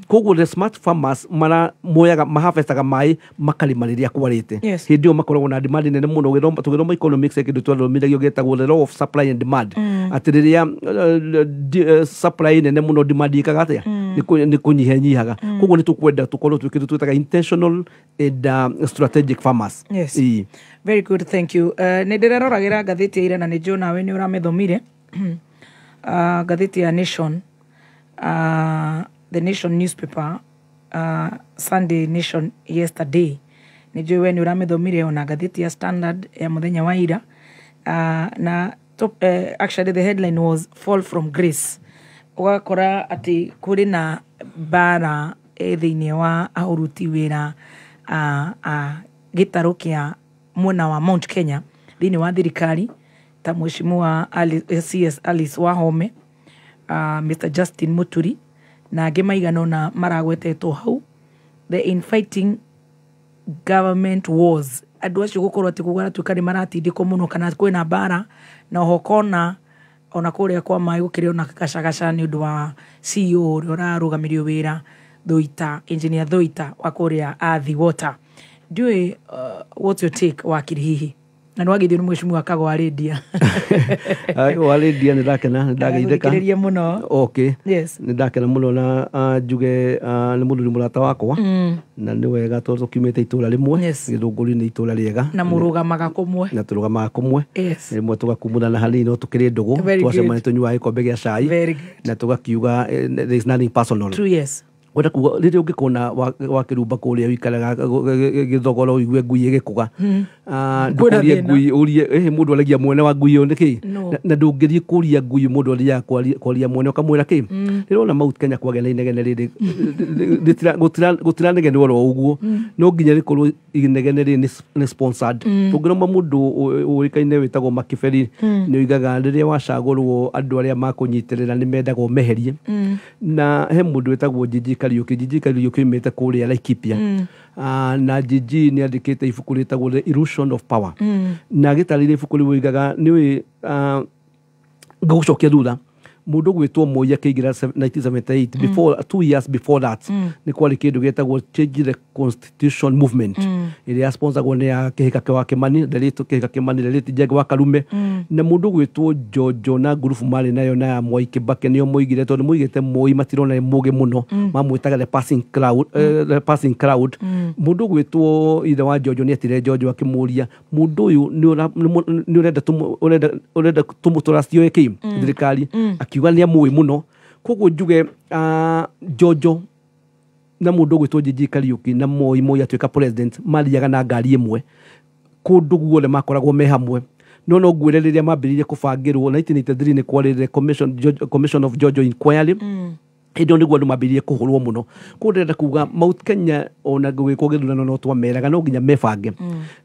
Koguo the smart farmers mara moyaga, maharvestaga maĩ, makarĩma rĩrĩa kwarĩte. Hĩndĩ ĩyo makoragwo na demand nene mũno. Tũgĩthoma economics, kĩndũ twathomithagio gĩtagwo the law of supply and demand, atĩ rĩrĩa supply nene mũno, demand ĩkaga atĩa? Nĩ kũnyihanyihaga. Koguo nĩ tũkwenda tũkorwo twĩ kĩndũ twĩtaga intentional and strategic farmers. Ĩĩ. Very good, thank you. Nĩ ndĩreroragĩra ngathĩti ya ira na nĩ njũĩ nawe nĩ ũramĩthomire, ngathĩti ya Nation, the Nation newspaper, Sunday Nation yesterday. Nĩ njũĩ we nĩ ũramĩthomire, ona ngathĩti ya Standard ya mũthenya wa ira. Na top, actually the headline was "Fall from Grace". Ũgakora atĩ kũrĩ na mbara thĩinĩ wa ahũruti wĩra a gĩtarũ kĩa mwena wa Mount Kenya thĩinĩ wa thirikari, ta mheshimiwa CS Alice Wahome, Mr Justin Muturi na angĩ maigana ũna maragwetetwo hau, the infighting, government wars. Andũ acio gũkorwo atĩ gũgatuĩka nĩ maratindĩkwo mũno kana kwĩna mbara. Na oho kona ona kũrĩa kwa maĩ gũkĩrĩ ona gacagaca nĩ ũndũ wa CEO ũrĩa ũrarũgamĩrio wĩra, Thuita, engineer Thuita wa kũrĩa Athi Water. Ndiũĩ what's your take, wakiri, hihi na nĩ wageithio nĩ mheshimiwa Kagwa Rĩndia. Warĩndia, nĩ ndakena, nĩ ndageithĩka. Agũthikĩrĩria mũno. Okay. Yes. Nĩ ndakena mũno na njuge nĩ mũthuri mũrata wakwa, na nĩ wega tondũ tũkiumĩte itũra rĩmwe. Gĩthũngũri nĩ itũra rĩega. Na mũrũgamaga kũmwe. Na tũrũgamaga kũmwe. Rĩmwe tũgakumuthana hanini, no tũkĩrĩ ndũgũ. Very good. Twacemania tũnyuaga gĩkombe gĩa cai. Very good. Na tũgakiuga there is nothing personal. True, yes. Kwenda kuga rĩrĩa ũngĩkona wakĩrumba kũrĩa wĩikaraga gĩthogoro, ũigue ngui ĩgĩkũga. Kwĩna ndũkũrie thĩna. ngui, ũrie ĩhĩ mũndũ aragia mwene wa ngui ĩyo nĩkĩ. No. Na ndũngĩthiĩ kũria ngui, mũndũ athiaga kwaria mwene ũkamwĩra kĩ. Rĩrĩa wona Mount Kenya kwagĩa na inegene rĩrĩ, gũtiranegenwo oro ũguo, no nginya rĩkorwo inegene rĩrĩ nĩ sponsored. Tũngĩroma mũndũ ũĩkaine wĩtagwo Makiberi, nĩ oigaga rĩrĩa wacagũrwo, andũ arĩa makũnyitĩrĩra nĩ mendaga ũmeherie. Na he mũndũ wĩtagwo Njiji Kariũki. Njiji Kariũki oimĩte kũrĩa Laikipia. Na Njiji nĩ andĩkĩte ibuku rĩtagwo The Illusion of Power, na agĩtarĩria ibuku rĩu oigaga nĩũĩ, ngũgũcokia thutha, mũndũ gwĩtwo Moi akĩingĩra 1978, before, 2 years before that, nĩ kwarĩ kĩndũ gĩtagwo Change the Constitution Movement, ĩrĩa yasponsagwo nĩ ya Kĩhika wa Kĩmani, the late Kĩhika Kĩmani, the late Njenga wa Karume, na mũndũ gwĩtwo Njonjo na ngurubu marĩ nayo na ya Mwai Kibaki. Nĩo moigire, tondũ moigĩte Moi matirona nĩ mũgĩ mũno, mamwĩtaga the passing cloud, the passing cloud. Mũndũ gwĩtwo ithe wa Njonjo nĩ etire Njonjo akĩmũria, mũndũ ũyũ nĩ ũrenda ũrenda tũmũtũracioe kĩ thirikari? Akiuga nĩ amũĩ mũno. Koguo njuge Njonjo na mũndũ ũgwĩtwo Njiji Kariũki na Moi, Moi atuĩka president, mathiaga na ngari ĩmwe kũndũ guothe, makoragwo me hamwe. No ngwĩre rĩrĩa mambĩrĩirie kũbangĩrwo 1983, nĩ kwarĩ the commission of Jojo Inquiry. Hĩndĩ ĩyo nĩguo andũ mambĩrĩirie kũhũrwo mũno. Koguo ndĩrenda kuga Mount Kenya, ona gũgĩkwo gĩthurano, no twameraga no nginya mebange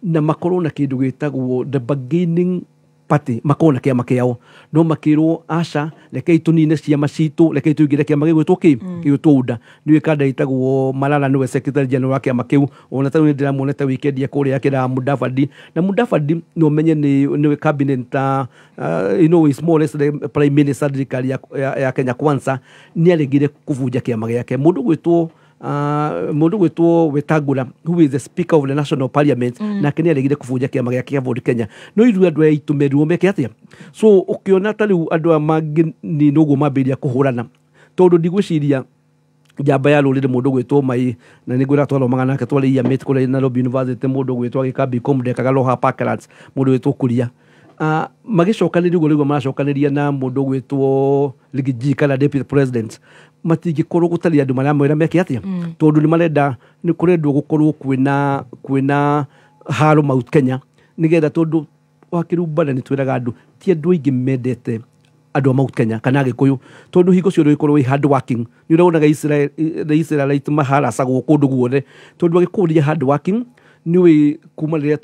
na makorwo na kĩndũ gĩtagwo the bargaining Party makorwo na kĩama kĩao, no makĩrwo aca, rekei tũnine ciama citũ, rekei tũingĩre kĩama gĩgwĩtwo kĩ gĩgwĩtwo UDA. Nĩũĩ kanda ĩtagwo Malala nĩwe secretary general wa kĩama kĩu. Ona tarĩu nĩ ndĩramuonete weekend ya kũrĩa akĩra Mudavadi, na Mudavadi no ũmenye nĩwe cabinet, is more or less the prime minister thirikari ya Kenya Kwanza. Nĩ aregire kũbunja kĩama gĩake. Mũndũ gwĩtwo Wetangula, who is the speaker of the national parliament, nake nĩ aregire kũbunja kĩama gĩake kĩa Ford Kenya. No ithuĩ andũ aya aitũ merirwo meke atĩa? So ũkĩona ta rĩu andũ aya mangĩnina ũguo mambĩrĩria kũhũrana, tondũ ndigwĩciria njamba ya rũrĩrĩ mũndũ gwĩtwo Mai, na nĩ ngwĩra twathomaga nake, twarĩ iamate kũrĩa Nairobi University, mũndũ gwĩtwo agĩka BCom ndekaga Loha Parklands, mũndũ gwĩtwo Kuria, magĩcokanĩria ũguo rĩu maracokanĩria na mũndũ gwĩtwo Riggy G kana deputy president, matingĩkorwo gũtarĩ andũ maramwĩra meke atĩa, tondũ nĩ marenda, nĩ kũrendwo gũkorwo kwĩna haro Mount Kenya, nĩgetha tondũ wakĩrumbana nĩ twĩraga andũ ti andũ aingĩ mendete andũ a Mount Kenya kana Agĩkũyũ, tondũ hingo ciothe ũgĩkorwo wĩ hard working nĩ ũronaga Israel, the Israelite maharacagwo kũndũ guothe, tondũ agĩkũria hard working. Nĩũĩ kuma rĩrĩa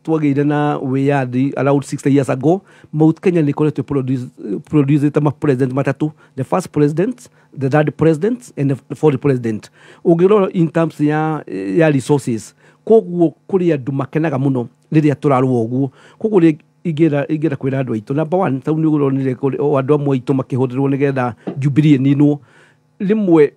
twagĩire na wĩyathi around 60 years ago, Mount Kenya nĩ ĩkoretwo produce ma president matatũ, the first president, the third president and the fourth president, ũngĩrora in terms ya resources. Koguo kũrĩ andũ makenaga mũno rĩrĩa tũrarũa ũguo. Koguo rĩ ingĩra kwĩra andũ aitũ, number one, tau nĩ ũronire andũ amwe aitũ makĩhũthĩrwo nĩgetha Jubilee ĩninwo. Rĩmwe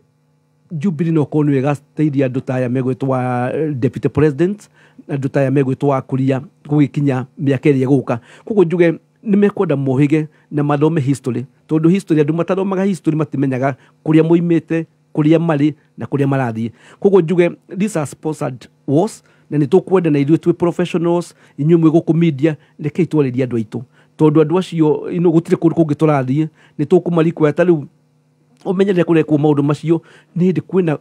Jubilee no korwo nĩyo ĩgateithia andũ ta aya megwĩtwo wa deputy president na andũ ta aya megwĩtwo wa Kuria gũgĩkinya mĩaka ĩrĩa ĩgũka. Koguo njuge nĩ mekwenda mohĩge na mathome history, tondũ history, andũ matathomaga history matimenyaga kũrĩa moimĩte, kũrĩa marĩ na kũrĩa marathiĩ. Koguo njuge these are sponsored wars, na nĩ tũkwenda na ithuĩ twĩ professionals, inyuĩ mwĩ gũkũ media, rekei twarĩrie andũ aitũ, tondũ andũ acio ino gũtirĩ kũndũ kũngĩ tũrathiĩ, nĩ tũkũmarikwoya. Ta rĩu ũmenyerere kũrekwo maũndũ macio nĩ hĩndĩ kwĩna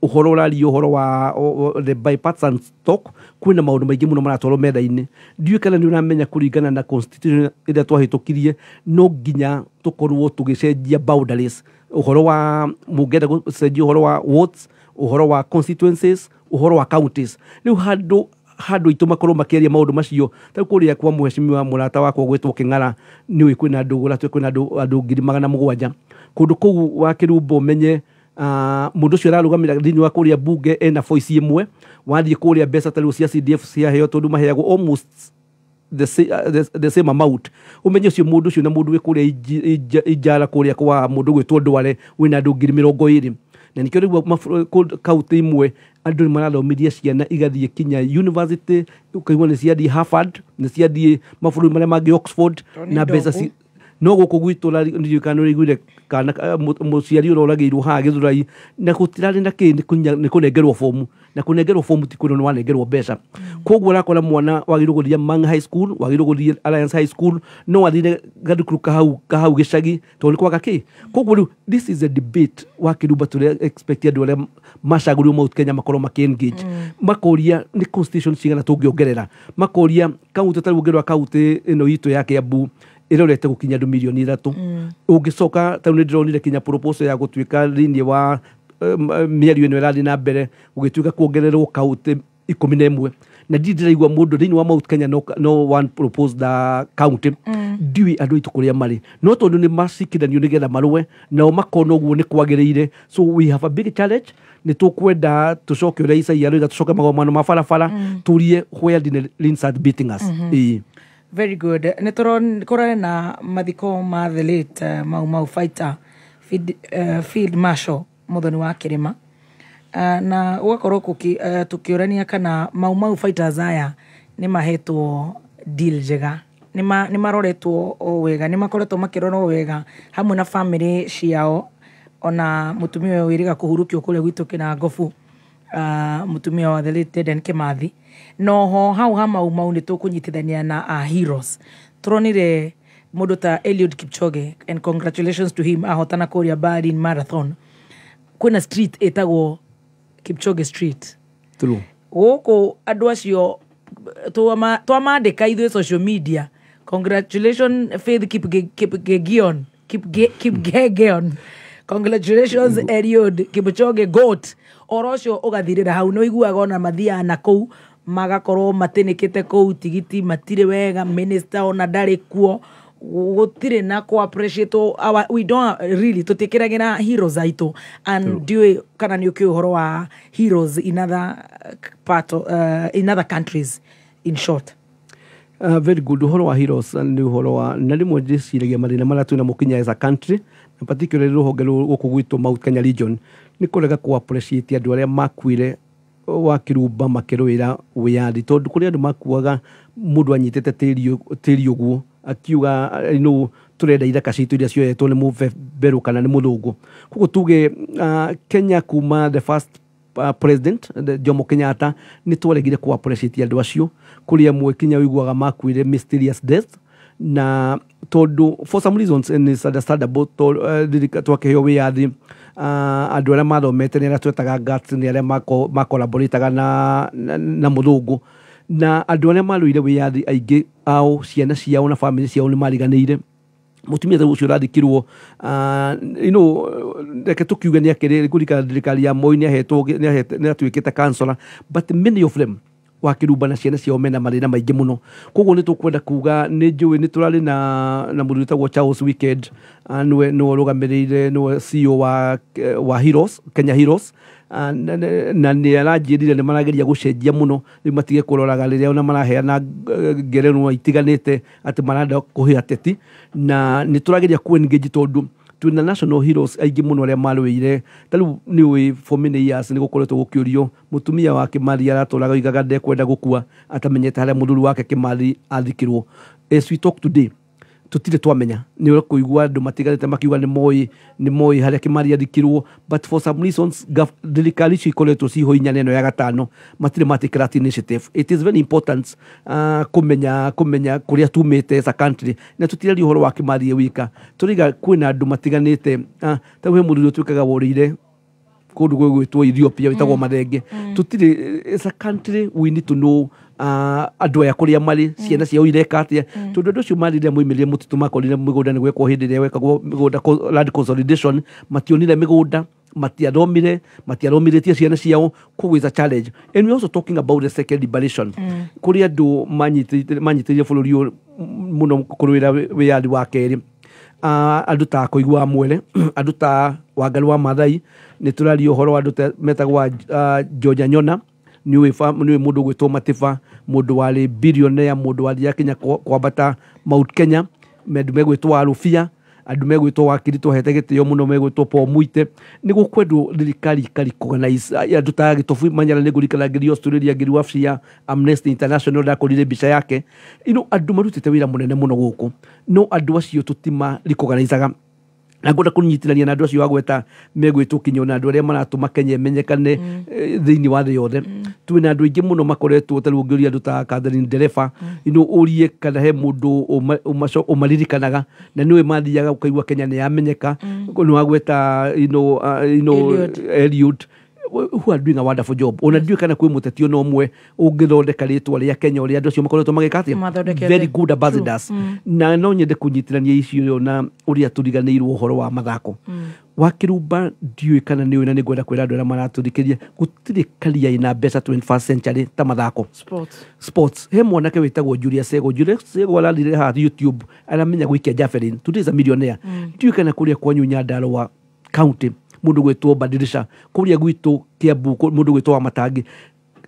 ũhoro ũraria ũhoro wa the bipartisan talk, kwĩna maũndũ maingĩ mũno maratwarwo metha-inĩ. Ndiũĩ kana nĩ ũramenya, kũringana na constitution ĩrĩa twahĩtũkirie, no nginya tũkorwo tũgĩcenjia boundaries, ũhoro wa mũngĩenda gũcenjia ũhoro wa wards, ũhoro wa constituencies, ũhoro wa counties. Rĩu handũ aitũ makorwo makĩaria maũndũ macio, ta kũrĩa kwa mheshimiwa mũrata wakwa gwĩtwo Kĩng'ara, nĩũĩ kwĩna andũ gũratwe kwĩna andũ 700,000 kũndũ kũu wa Kĩrumbo. Ũmenye mũndũ ũcio ararũgamĩra thĩinĩ wa kũrĩa bunge ena voice ĩmwe. Wathiĩ kũrĩa mbeca ta rĩu cia CDF ciaheo, tondũ maheagwo almost the same amount, ũmenye ũcio mũndũ ũcio na mũndũ wĩ kũrĩa Ijara kũrĩa kwa mũndũ gwĩtwo Ndware wĩna andũ 20,000. Na nĩkĩo rĩu kaunti imwe andũ nĩ marathomirie ciana igathiĩ kinya university, ũkaigua nĩ ciathiĩ Harvard, nĩ ciathiĩ mabũrũri marĩa mangĩ, Oxford. Tondũ nĩ Na mbeca ndogo. No gũkũ gwitũ ndiũĩ kana nĩũraiguire kana mũciari ũroragĩirwo haha Gĩthũrai na gũtirarĩ na kĩ, nĩ kũnengerwo bomu, na kũnengerwo bomu ti kwĩrwo nĩ wanengerwo mbeca. Koguo ũrakora mwana wagĩrĩirwo gũthiĩ Mang High School, wagĩrĩirwo gũthiĩ Alliance High School, no athire gathukuru kahau gĩcagi tondũ nĩ kwaga kĩ. Koguo rĩu this is a debate wa Kĩrumba tũrĩa expect andũ arĩa macagũrirwo Mount Kenya makorwo makĩ engage, makoria nĩ constitution cigana tũngĩongerera, makoria kaunti ta rĩu ũngĩrora kaunti ĩno itũ ya Kiambu ĩrorete gũkinya andũ 3 mirioni. Ũngĩcoka ta rĩu nĩ ndĩronire kinya proposal ya gũtuĩka thĩinĩ wa mĩario ĩno ĩrathiĩ na mbere gũgĩtuĩka kuongererwo kaunti 11, na ndirĩ ndĩraigua mũndũ thĩinĩ wa Mount Kenya, no one proposed the county. Ndiũĩ andũ aitũ kũrĩa marĩ, no tondũ nĩ macikithanio nĩgetha marũe nao makona ũguo nĩ kwagĩrĩire. So we have a big challenge. Nĩ tũkwenda tũcoke ũrĩa Isaia aroiga, tũcoke magomano ma barabara, tũrie where did the rain start beating us. Ĩĩ. Very good. Nä tå na mathiko ma the late Mau Mau fighter, field marshal Muthoni wa Kĩrĩma, na gũgakorwo tũkĩũrania kana Mau Mau fighters aya nĩ mahetwo deal njega, nĩ maroretwo o wega, nĩ makoretwo makĩrorwo wega hamwe na family ciao, ona mũtumia ũyũ wĩrĩga kũhurũkio kũrĩa gwitũ Kĩnangobu, mũtumia wa the late Dedan Kimathi. Noho hau ha Mau Mau nĩ tũkũnyitithania na heroes. Tũronire mũndũ ta Eliud Kipchoge, and congratulations to him, ahotana kũrĩa Berlin Marathon. Kwĩna street ĩtagwo Kipchoge Street. True. Gũkũ andũ acio twamandĩka ithuĩ social media, congratulations Faith Kipgegion, Kipgegeon, congratulations Eliud Kipchoge, goat, oro ũcio ũgathirĩra hau. Nĩ ũiguaga ona mathiaga na kũu Magakorwo matinĩkĩte kũu tigiti matirĩ wega, minister ona ndarĩ kuo, gũtirĩ na kũ appreciate our, we don't really, tũtiĩkĩragĩra heroes aitũ. And ndiũĩ kana nĩ ũkĩũĩ ũhoro wa heroes in other part in other countries, in short. Very good. Ũhoro wa heroes nĩ ũhoro wa na rĩmwe ndĩciragia mathĩna marĩa twĩnamo kinya as a country, na particularly rũhonge rũrũ gũkũ gwitũ Mount Kenya region, nĩ kũrega kũ appreciate andũ arĩa makuire wa kĩrumba makĩrũĩra wĩyathi, tondũ kũrĩ andũ makuaga mũndũ anyitĩte tĩri ũguo akiuga no tũrenda ithaka citũ iria cioetwo nĩ mũbeberũ kana nĩ mũthũngũ. Koguo tuge Kenya kuma the first president Jomo Kenyatta nĩ twaregire kũ appreciate andũ acio. Kũrĩ amwe kinya ũiguaga makuire mysterious death, na tondũ for some reasons, and it's understandable, twakĩheo wĩyathi, andũ arĩa mathomete nĩ arĩa twetaga guts, nĩ arĩa macollaborataga na mũthũngũ, na andũ arĩa marũire wĩyathi aingĩ ao, ciana ciao na famĩlĩ ciao nĩ mariganĩire. Mũtumia ta ũcio ũrathikirwo, reke tũkiuge nĩ akĩrĩ kũrikana thirikari ya Moi, nĩ ahetwo nĩ atuĩkĩte councillor, but many of them wakĩrumba na ciana ciao mena mathĩna maingĩ mũno. Koguo nĩ tũkwenda kuga nĩ njũĩ nĩ tũrarĩ na mũndũ wĩtagwo Charles Weekend, nĩwe ũrũgamĩrĩire, nĩwe CEO wa Heroes, Kenya Heroes. Na nĩ aranjĩrire nĩ marageria gũcenjia mũno rĩu, matige kũroraga rĩrĩa ona maraheana ngerenwa itiganĩte atĩ marenda kũhe ateti, na nĩ tũrageria ku engage tondũ twĩna national heroes aingĩ mũno arĩa marũĩire. Ta rĩu nĩ ũĩ for many years nĩ gũkoretwo gũkĩũrio mũtumia wa Kĩmathi aratũraga oigaga ndekwenda gũkua atamenyete harĩa mũthuri wake Kĩmathi athikirwo. As we talk today, tũtirĩ twamenya. Nĩ ũkũigua andũ matiganĩte makiuga nĩ moĩ harĩa Kĩmathi athikirwo, but for some reasons thirikari icio ikoretwo ciho inya na ĩno ya gatano matirĩ matake that initiative. It is very important kũmenya kũrĩa tumĩte as a country, na tũtiraria ũhoro wa Kĩmathi wika, tũraiga kwĩna andũ matiganĩte. Ta he mũthuri ũtuĩkaga worĩire kũndũ gwĩgwĩtwo Ethiopia wĩtagwo Mathenge. Tũtirĩ, as a country we need to know andũ aya kũrĩa marĩ, ciana ciao ireka atĩa, tondũ andũ acio marire moimĩrire mũtitũ, makorire mĩgũnda nĩ gwekwo hĩndĩ ĩrĩa gwekagwo mĩgũnda land consolidation, mationire mĩgũnda, matiathomire, matiathomithĩtie ciana ciao. Koguo is a challenge. And we also talking about the second liberation, kũrĩ andũ manyitĩrĩire bũrũri ũyũ mũno kũrũĩra wĩyathi wa kerĩ, andũ ta Koigu wa Mwere, andũ ta Wangarĩ wa Maathai, nĩ tũraria ũhoro wa andũ ta metagwo George Anyona, nĩ ũĩ mũndũ ũgwĩtwo Matiba, mũndũ warĩ billionaire, mũndũ wathiaga kinya kwambata Mount Kenya, andũ megwĩtwo Warũbia, andũ megwĩtwo wakiri twahete gĩtĩo mũno megwĩtwo Paul Muite. Nĩ gũkwendwo thirikari ĩkarecognize andũ ta Gĩtobu Manyara. Nĩ ngũririkana ngĩthiĩ Australia, ngĩthiĩ wabici ya Amnesty International, ndakorire mbica yake. Andũ marutĩte wĩra mũnene mũno gũkũ, no andũ acio tũtima recognizaga, na ngwenda kũnyitithania na andũ acio wagweta megwĩtwo kinya na andũ arĩa maratũma Kenya ĩmenyekane thĩinĩ wa thĩ yothe. Twĩna andũ aingĩ mũno makoretwo, ta rĩu ũngĩũria andũ ta Catherine Ndereba, ũrie kana he mũndũ ũmaririkanaga, na nĩwe mathiaga ũkaigua Kenya nĩ yamenyeka. Nĩ wagweta Eliud. Eliud, who are doing a wonderful job. Ona ndiũĩ kana kwĩ mũteti ona ũmwe ũngĩthondeka rĩtwa rĩa Kenya ũrĩa andũ acio makoretwo magĩka atĩa. Mathondekete. Very good ambassadors. Na no nyende kũnyitithania icio na ũrĩa tũriganĩirwo ũhoro wa mathako wa kĩrumba. Ndiũĩ kana nĩ ũĩ, na nĩ ngwenda kwĩra andũ arĩa maratũthikĩria, gũtirĩ karia ĩna mbeca 21st century ta mathako. Sports. Sports. He mwanake wĩtagwo Julius Sego. Julius Sego arathire haha YouTube, aramenya gũikia javelin, today is a millionaire. Ndiũĩ kana kũrĩa kwanyu Nyandarua county mũndũ gwĩtwo Badirisha, kũrĩa gwitũ Kiambu mũndũ gwĩtwo Wamatangi,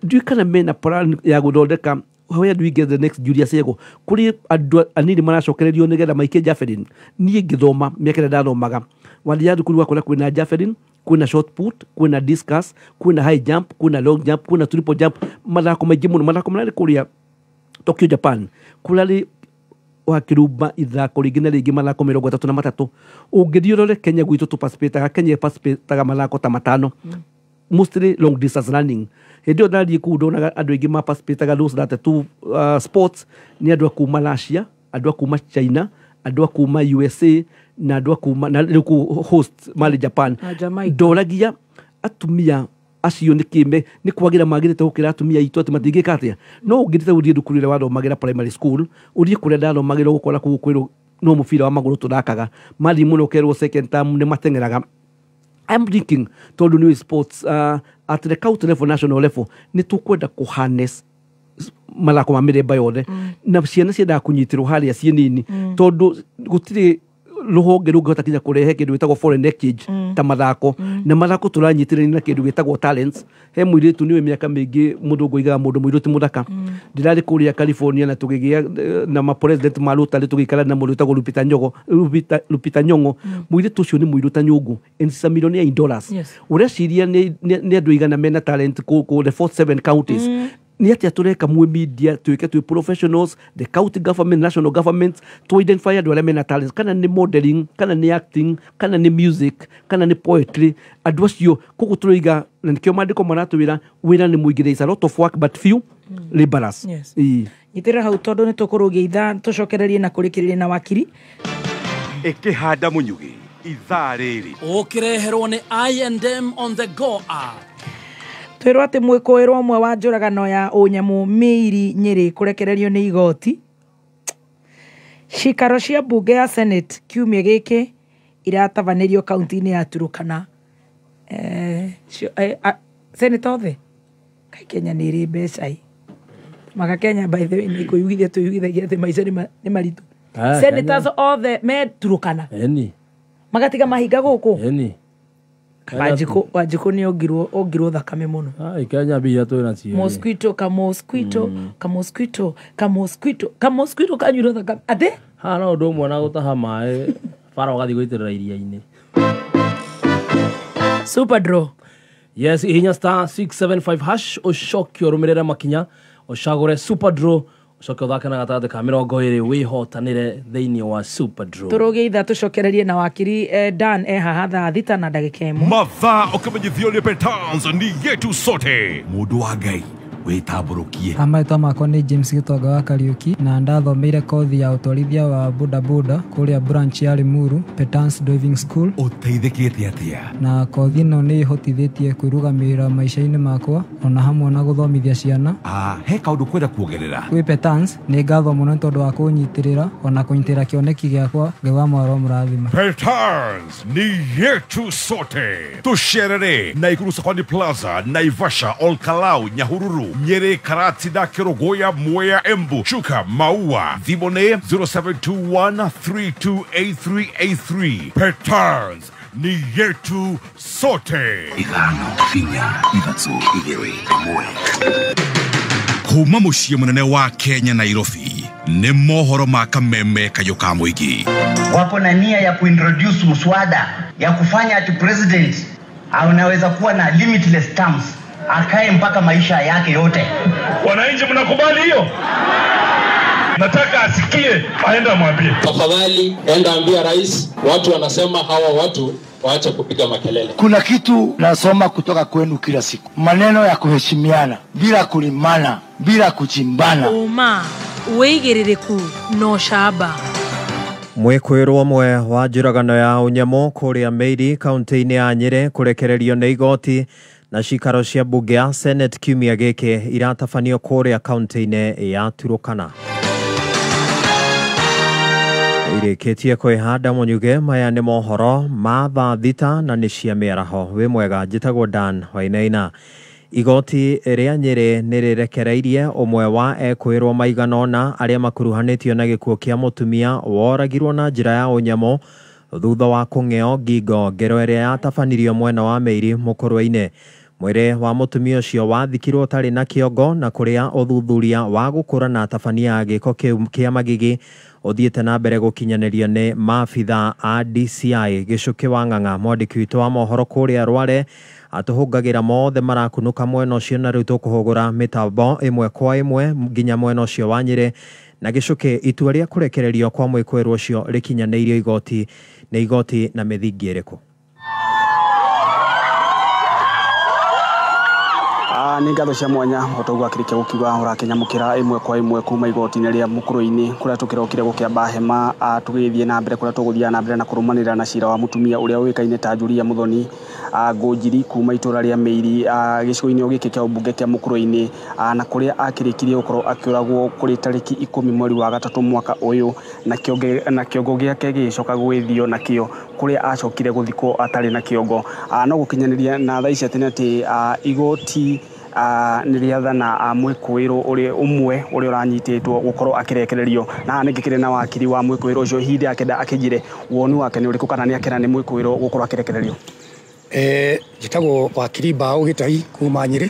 ndiũĩ kana mena plan ya gũthondeka. Where do we get the next Julius Sego? Kũrĩ andũ anini maracokererio nĩgetha maikie javelin. Niĩ ngĩthoma mĩaka ĩrĩa ndathomaga, wathiaga thukuru wakora kwĩna javelin, kwĩna shot put, kwĩna discus, kwĩna high jump, kwĩna long jump, kwĩna triple jump, mathako maingĩ mũno, mathako mararĩ kũrĩa Tokyo, Japan, kũrarĩ wa kĩrumba ithako rĩngĩ na rĩngĩ, mathako 33. Ũngĩthiĩ ũrore Kenya gwitũ tũparticipataga, Kenya ĩparticipataga mathako ta matano, mostly long distance running. Hĩndĩ ĩyo ndathiĩ kũu ndonaga andũ aingĩ maparticipataga those 32 sports nĩ andũ a kuma Russia, andũ a kuma China, andũ a kuma USA, na andũ a kuma na rĩu kũu host marĩ Japan. Na Jamaica. Ndoragia atumia acio nĩ kĩme nĩ kwagĩra magĩrĩte gũkĩra atumia aitũ atĩ matingĩka atĩa? No ũngĩrĩte gũthiĩ thukuru ĩrĩa wathomagĩra primary school, ũthiĩ kũrĩa ndathomagĩra, ũgũkora kũu kwĩrwo no mũbira wa magũrũ tũthakaga, mathiĩ mũno ũkerwo second term nĩ mateng'eraga. I'm thinking, tondũ nĩ sports at the county level, national level, nĩ tũkwenda kũ harness mathako ma mĩthemba yothe na ciana ciendaga kũnyitĩrwo harĩa ciĩ nini tondũ gũtirĩ rũhonge rũngĩhota kinya kũrehe kĩndũ gĩtagwo foreign exchange ta mathako na mathako tũranyitĩrĩria na kĩndũ gĩtagwo talents. He mũirĩtu nĩwe mĩaka mĩingĩ mũthũngũ oigaga mũndũ mũirũ ti mũthaka. Ndĩrarĩ kũrĩa California na tũgĩgĩa na ma-president ma Rotary tũgĩikara na mũndũ wĩtagwo Lupita Nyong'o. Mũirĩtu ũcio nĩ mũirũ ta nyũngũ and she's a millionaire in dollars. Ũreciria nĩ andũ aigana mena talent kũkũ the 47 counties. Nĩ atĩa tũreka mwĩ media tuĩke twĩ professionals, the county government, national government, to identify andũ arĩa mena talents, kana nĩ modeling, kana nĩ acting, kana nĩ music, kana nĩ poetry. Andũ acio koguo tũroiga na nĩkĩo maandĩko maratwĩra wĩra nĩ mũingĩ, there is a lot of work but few laborers. Nyitĩrĩra hau tondũ nĩ tũkũrũgia ithaa tũcokererie na kũrĩkĩrĩria na wakiri. Ĩkĩhanda mũnyugĩ ithaa rĩrĩ ũkĩreherwo nĩ I&M on the go app. Twĩrwo atĩ mwĩkũĩrwo ũmwe wa njũragano ya ũnyamũ mĩiri Nyĩrĩ kũrekererio nĩ igoti. Cikaro cia mbunge ya Senate kiumia gĩkĩ iratabanĩrio kaunti-inĩ ya Turukana. Senate othe kai Kenya nĩ ĩrĩ mbeca ĩ. Maka Kenya by the way nĩ kũyugithia tũyugithagia atĩ maica nĩ maritũ. Senators othe me Turukana. Magatiga mahinga gũkũ. Wanjikũ nĩ ongirwo thakame mũno. Kenya mbia twĩ nacio. Mosquito kamosquito kamosquito kamosquito kamosquito kanyuirwo thakame atĩ haha no ũndũ ũmwe na gũtaha maĩ bara ũgathiĩ gũitĩrĩra iria-inĩ. Super draw. Yes, ihinya star 675 hash ũcoke ũrũmĩrĩre makinya ũcagũre super draw ũcoke ũthake na gatagatĩ ka 20 wĩhotanĩre thĩinĩ wa super draw. Tũrũgie ithaa tũcokererie na wakiri Dan e haha thaa 6:01. Mathaa ũkĩmenyithio nĩ Petans ni yetu sote. Mũndũ wa Ngai wĩtambũrũkie. Marĩtwa makwa nĩ James Gĩtonga wa Kariũki na ndathomeire kothi ya ũtwarithia wa bodaboda kũrĩa branch ya Limuru Petans Driving School. Ũteithĩkĩte atĩa? Na kothi ĩno nĩ ĩhotithĩtie kwĩrũgamĩrĩra maica-inĩ makwa ona hamwe na gũthomithia ciana. He kaũndũ kwenda kuongerera? Kwĩ Petans nĩ ngatho mũno nĩ tondũ wa kũnyitĩrĩra ona kũnyitĩrĩra kĩoneki gĩakwa. Ngai wa mwaro mũrathima. Petans ni yetu sote. Tũcerere Naikuru Secondary Plaza, Naivasha, Olkalau, Nyahururu, Nyeri, Karatina, Kerogoya, Mwea, Embu, Chuka, Maua. Thimũ nĩ 0721 328383. Petans ni yetu sote. 5 4 3 2 1. Kuma mũciĩ mũnene wa Kenya Nairobi nĩ mohoro ma kameme kayũ ka mũingĩ. Wapo na nia ya kuintroduce mswada ya kufanya ati president anaweza kuwa na limitless terms, akae mpaka maisha yake yote. Wananchi mnakubali hiyo? Nataka asikie, aenda mwambie. Tafadhali enda ambia rais, watu wanasema hawa watu waache kupiga makelele. Kuna kitu nasoma kutoka kwenu kila siku. Maneno ya kuheshimiana, bila kulimana, bila kuchimbana. Uma, wĩigĩrĩrĩku no camba. Mwĩkũĩrwo ũmwe wa njũragano ya ũnyamũ kũrĩa Meiri kaunti-inĩ ya Nyĩrĩ kũrekererio nĩ igoti na cikaro cia mbunge ya Senate kiumia gĩkĩ iratabanio kũrĩa kaunti-inĩ ya Turukana. Irĩkĩtie kwĩhanda mũnyuge. Maya nĩ mohoro ma thaa 6 na nĩ cia mĩaraho. Wĩ mwega, njĩtagwo Dan Wainaina. Igoti rĩa Nyĩrĩ nĩ rĩrekereirie ũmwe wa ekwĩrwo maigana ũna arĩa makuruhanĩtio na gĩkuũ kĩa mũtumia woragirwo na njĩra ya ũnyamũ thutha wa kũng'eo ngingo ngero ĩrĩa yatabanirio mwena wa Meiri mũkũrwe-inĩ. Mwĩrĩ wa mũtumia ũcio wathikirwo ũtarĩ na kĩongo na kũrĩa ũthuthuria wa gũkũra na atabania a gĩko kĩu kĩa magigi ũthiĩte na mbere gũkinyanĩrio nĩ maabitha a DCI. Gĩcũkĩ wa Ng'ang'a mwandĩki witũ wa mohoro kũrĩa Rware atũhũngagĩra mothe marakunũka mwena ũcio na rĩu tũkũhũgũra mĩtambo ĩmwe kwa ĩmwe nginya mwena ũcio wa Nyĩrĩ. Na Gĩcũkĩ, itua rĩa kũrekererio kwa mwĩkũĩrwo ũcio rĩkinyanĩirio igoti nĩ igoti na mĩthingi ĩrĩkũ? Nĩ ngatho cia mwanya otoguo akĩrĩkia gũkiuga ũrakĩnyamũkĩra ĩmwe kwa ĩmwe kuma igoti-inĩ rĩa Mũkũrũ-inĩ kũrĩa tũkĩrokire gũkĩamba hema tũgĩthiĩ na mbere kũrĩa tũgũthiaga na mbere na kũrũmanĩrĩra na cira wa mũtumia ũrĩa ũĩkaine ta Julia Muthoni Ngũnjiri kuma itũra rĩa Meiri gĩcigo-inĩ gĩkĩ kĩa ũmbunge kĩa Mũkũrũ-inĩ na kũrĩa akĩrĩkirie gũkorwo akĩũragwo kũrĩ tarĩki 10 mweri wa 3 mwaka ũyũ na kĩongo gĩake gĩgĩcoka gwĩthio nakĩo kũrĩa acokire gũthikwo atarĩ na kĩongo. No gũkinyanĩria na thaa ici atĩ nĩ atĩ igoti nĩ rĩathana mwĩkũĩrwo ũrĩa ũmwe ũrĩa ũranyitĩtwo gũkorwo akĩrekererio. Na nĩ ngĩkĩrĩ na wakiri wa mwĩkũĩrwo ũcio hihi akĩenda akĩnjire woni wake nĩ ũrĩkũ kana nĩ akĩra nĩ mwĩkũĩrwo gũkorwo akĩrekererio. Njĩtagwo wakiri Mbao Gĩtahi kuma Nyĩrĩ.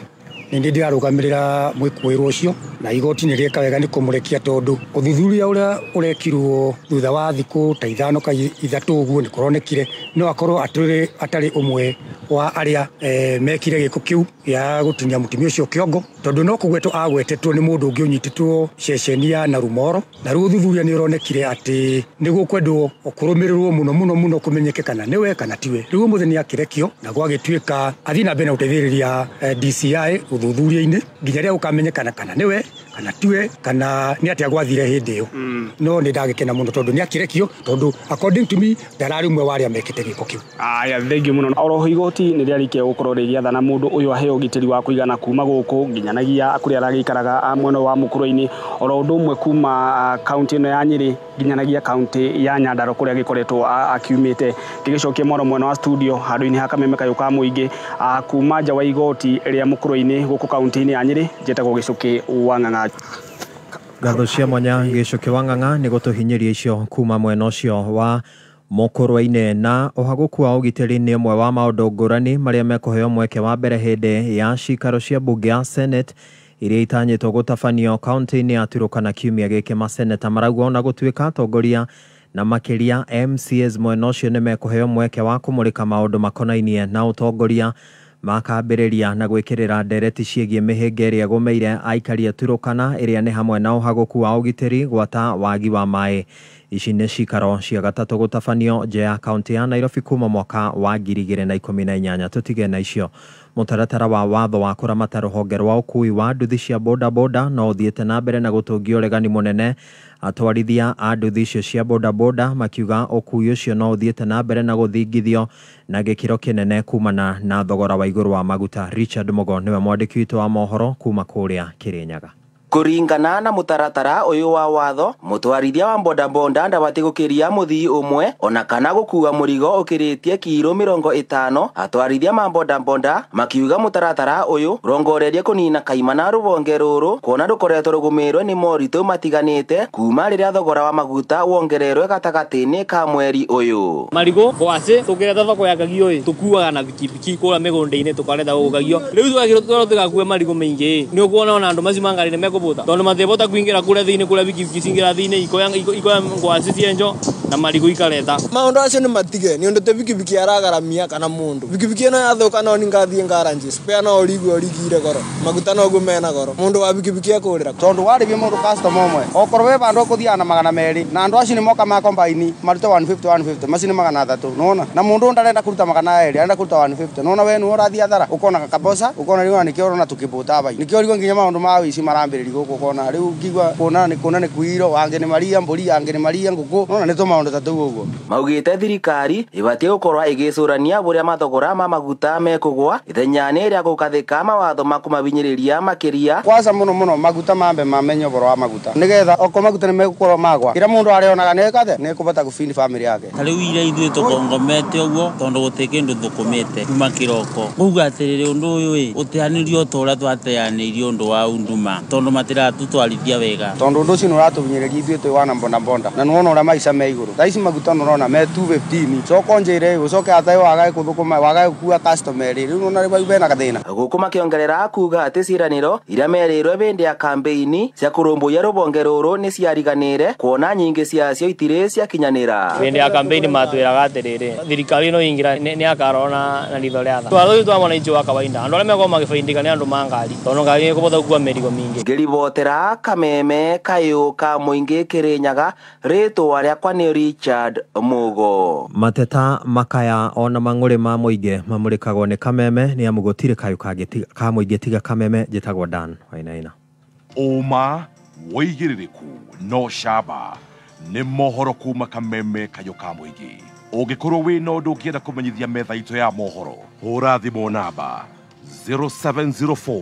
Nĩ ndĩ ndĩrarũgamĩrĩra mwĩkũĩrwo ũcio na igoti nĩ rĩeka wega nĩ kũmũrekia tondũ ũthuthuria ũrĩa ũrekirwo thutha wa thikũ ta 5 ka 3 ũguo nĩ kũronekire no akorwo atarĩ ũmwe wa arĩa mekire gĩko kĩu gĩa gũtinia mũtumia ũcio kĩongo tondũ no kũgwetwo agwetetwo nĩ mũndũ ũngĩ ũnyitĩtwo ceceni ya Narumoro. Na rĩu ũthuthuria nĩ ũronekire atĩ nĩ gũkwendwo kũrũmĩrĩrwo mũno mũno mũno kũmenyeke kana nĩwe kana tiwe. Rĩu ũmũthĩ nĩ akĩrekio na gwagĩtuĩka athiĩ na mbere na gũteithĩrĩria DCI ũthuthuria-inĩ nginya rĩrĩa gũkamenyekana kana nĩwe kana tiwe kana nĩ atĩa gwathire hĩndĩ ĩyo. No nĩ ndagĩkena mũno tondũ nĩ akĩrekio tondũ according to me ndararĩ ũmwe wa arĩa mekĩte gĩko kĩu. Aya, thengiũ mũno. Oroho igoti nĩ rĩarĩkia gũkorwo rĩgĩathana mũndũ ũyũ aheo ũgitĩri wa kũigana kuma gũkũ nginyanagia kũrĩa aragĩikaraga mwena wa Mũkũrwe-inĩ, oro ũndũ ũmwe kuma kaunti ĩno ya Nyĩrĩ nginyanagia kaunti ya Nyandarua kũrĩa agĩkoretwo akiumĩte. Ngĩgĩcokia mwaro mwena wa studio handũ-inĩ ha Kameme Kayũ ka Mũingĩ kuma nja wa igoti rĩa Mũkũrwe-inĩ gũkũ kaunti-inĩ ya Nyĩrĩ, njĩtagwo Gĩcũkĩ wa Ng'ang'a. Ngatho cia mwanya Gĩcũkĩ wa Ng'ang'a nĩ gũtũhinyĩria icio kuma mwena ũcio wa Mũkũrwe-inĩ. Na ũhagũku wa ũgitĩri nĩ ũmwe wa maũndũ ngũrani marĩa mekũheo mweke wa mbere hĩndĩ ya cikaro cia mbunge ya Senate iria itanyĩtwo gũtabanio kaunti-inĩ ya Turukana kiumia gĩkĩ. Maseneta marauga ona gũtuĩka atongoria na makĩria MCAs mwena ũcio nĩ mekũheo mweke wa kũmũrĩka maũndũ makonainie na ũtongoria, makambĩrĩria na gwĩkĩrĩra ndereti ciĩgiĩ mĩhĩnga ĩrĩa ĩgũmĩire aikari a Turukana ĩrĩa nĩ hamwe na ũhagũku wa ũgitĩri gwata wagi wa maĩ. Ici nĩ cikaro cia gatatũ gũtabanio nja ya kaunti ya Nairobi kuma mwaka wa 2018. Tũtige na icio. Mũtaratara wa watho wa kũramata rũhonge rwa ũkui wa nduthi cia bodaboda no ũthiĩte na mbere na gũtũngia ũregani mũnene. Atwarithia a nduthi icio cia bodaboda makiuga ũkui ũcio no ũthiĩte na mbere na gũthingithio na gĩkĩro kĩnene kumana na thogora wa igũrũ wa maguta. Richard Mugo nĩwe mwandĩki witũ wa mohoro kuma kũrĩa Kĩrĩnyaga. Kũringana na mũtaratara ũyũ wa watho, mũtwarithia wa bodaboda ndabatiĩ gũkĩria mũthii ũmwe ona kana gũkua mũrigo ũkĩrĩtie kiro 50. Atwarithia ma bodaboda makiuga mũtaratara ũyũ ũrongoreirie kũnina kaimana rũhonge rũrũ kuona rũkoretwo rũgũmĩirwo nĩ moritũ matiganĩte kuma rĩrĩa thogora wa maguta wongererwe gatagatĩ-inĩ ka mweri ũyũ. Marigũ ngwacĩ tũkĩreta thoko ya Kagio ĩ tũkuaga na bikibiki kũrĩa mĩgũnda-inĩ tũkareta gũkũ Kagio. Rĩu twagĩrĩirwo tũgakue marigũ maingĩ nĩ ũkuona ona andũ macio ma ngari nĩ mekũbũta tondu matibota kuingira kuria thiini kuria bikibiki cingira thiini ikoya ngwacĩ cienjo na marigũ ikareta. Maundu acio nĩ matige nĩ ũndũ te bikibiki aragaramia kana mũndũ bikibiki ĩno yathuka no ningathiĩ ngaranji spare no ũrigwe ũrigire goro maguta noguo mena goro mũndũ wa bikibiki ekũrĩra tondu warĩbia mũndũ customer ũmwe okorwo wĩ bandũ ũkũthiaga na 200 na andũ acio nĩ moka ma combine marute 150 150 macio nĩ 300 nona na mũndũ ndarenda kũruta 200 arenda kũruta 150 nona we nĩ ũrathiĩ athara ũkona kaboca ũkona rĩu nĩkĩo ũrona tũkĩbũta bai nĩkĩo rĩu nginya maũndũ ma wĩici marambĩrĩria gũkũ ũkona rĩu ngigua kuona nĩ kuona nĩ kuiro angĩ nĩ maria mbũri angĩ nĩ maria ngũkũ nona nĩ tũmaũndũ ta tũu ũguo. Maugĩte thirikari ĩbatiĩ gũkorwo ĩgĩcũrania ũrĩa mathogora ma maguta mekũgwa ithenya-inĩ rĩa gũkathĩka mawatho ma kũmahinyĩrĩria makĩria. Kwanza mũno mũno maguta mambe mamenye ũhoro wa maguta nĩgetha okorwo maguta nĩmegũkorwo magwa kĩrĩa mũndũ arĩonaga nĩekathe nĩekũbota gũbindi family yake. Ta rĩu ira ithuĩ tũkongomete ũguo tondũ gũtirĩ kĩndũ thũkũmĩte kuma kĩroko kuga atĩrĩrĩ ũndũ ũyũ ĩ ũteanĩrio ta ũrĩa twateanĩirie ũndũ wa Unduma tondũ matiratũtwarithia wega tondũ ũndũ ũcio nĩũratũhinyĩrĩria ithuĩ twĩ wana bonda na nĩwona ũrĩa maica me igũrũ thaa ici maguta nĩũrona me 215 coka njĩre ũcoke ataĩ wagae kũthũkũma wagae gũkua customer rĩu nĩwona rĩu bena gathĩna. Gũkũ makĩongerera kuga atĩ ciĩranĩro iria merĩirwe hĩndĩ ya kambeini cia kũrũmbũiya rũhonge rũrũ nĩ ciariganĩire kuona nyingĩ ciacio itirĩ ciakinyanĩra. Hĩndĩ ya kambeini matwĩraga atĩrĩrĩ thirikari ĩno ingĩra nĩ akarona na ritho rĩa tha. Watho ũyũ twa mwananchi wa kawaida andũ arĩa mekorwo magĩbaindĩka nĩ andũ ma ngari tondũ ngari nĩ ĩkũbota gũkua mĩrigo mĩingĩ. Ngĩribotera Kameme Kayũ ka Mũingĩ Kĩrĩnyaga, rĩtwa rĩakwa nĩ Richard Mugo. Mateta makaya ona mang'ũrĩ ma mũingĩ mamũrĩkagwo nĩ Kameme nĩ amu gũtirĩ kayũ kangĩ ka mũingĩ tiga Kameme. Njĩtagwo Dan Wainaina. Ũma wĩigĩrĩrĩku no camba nĩ mohoro kuma Kameme Kayũ ka Mũingĩ. Ũngĩkorwo wĩna ũndũ ũngĩenda kũmenyithia metha itũ ya mohoro, hũra thimũ namba 0704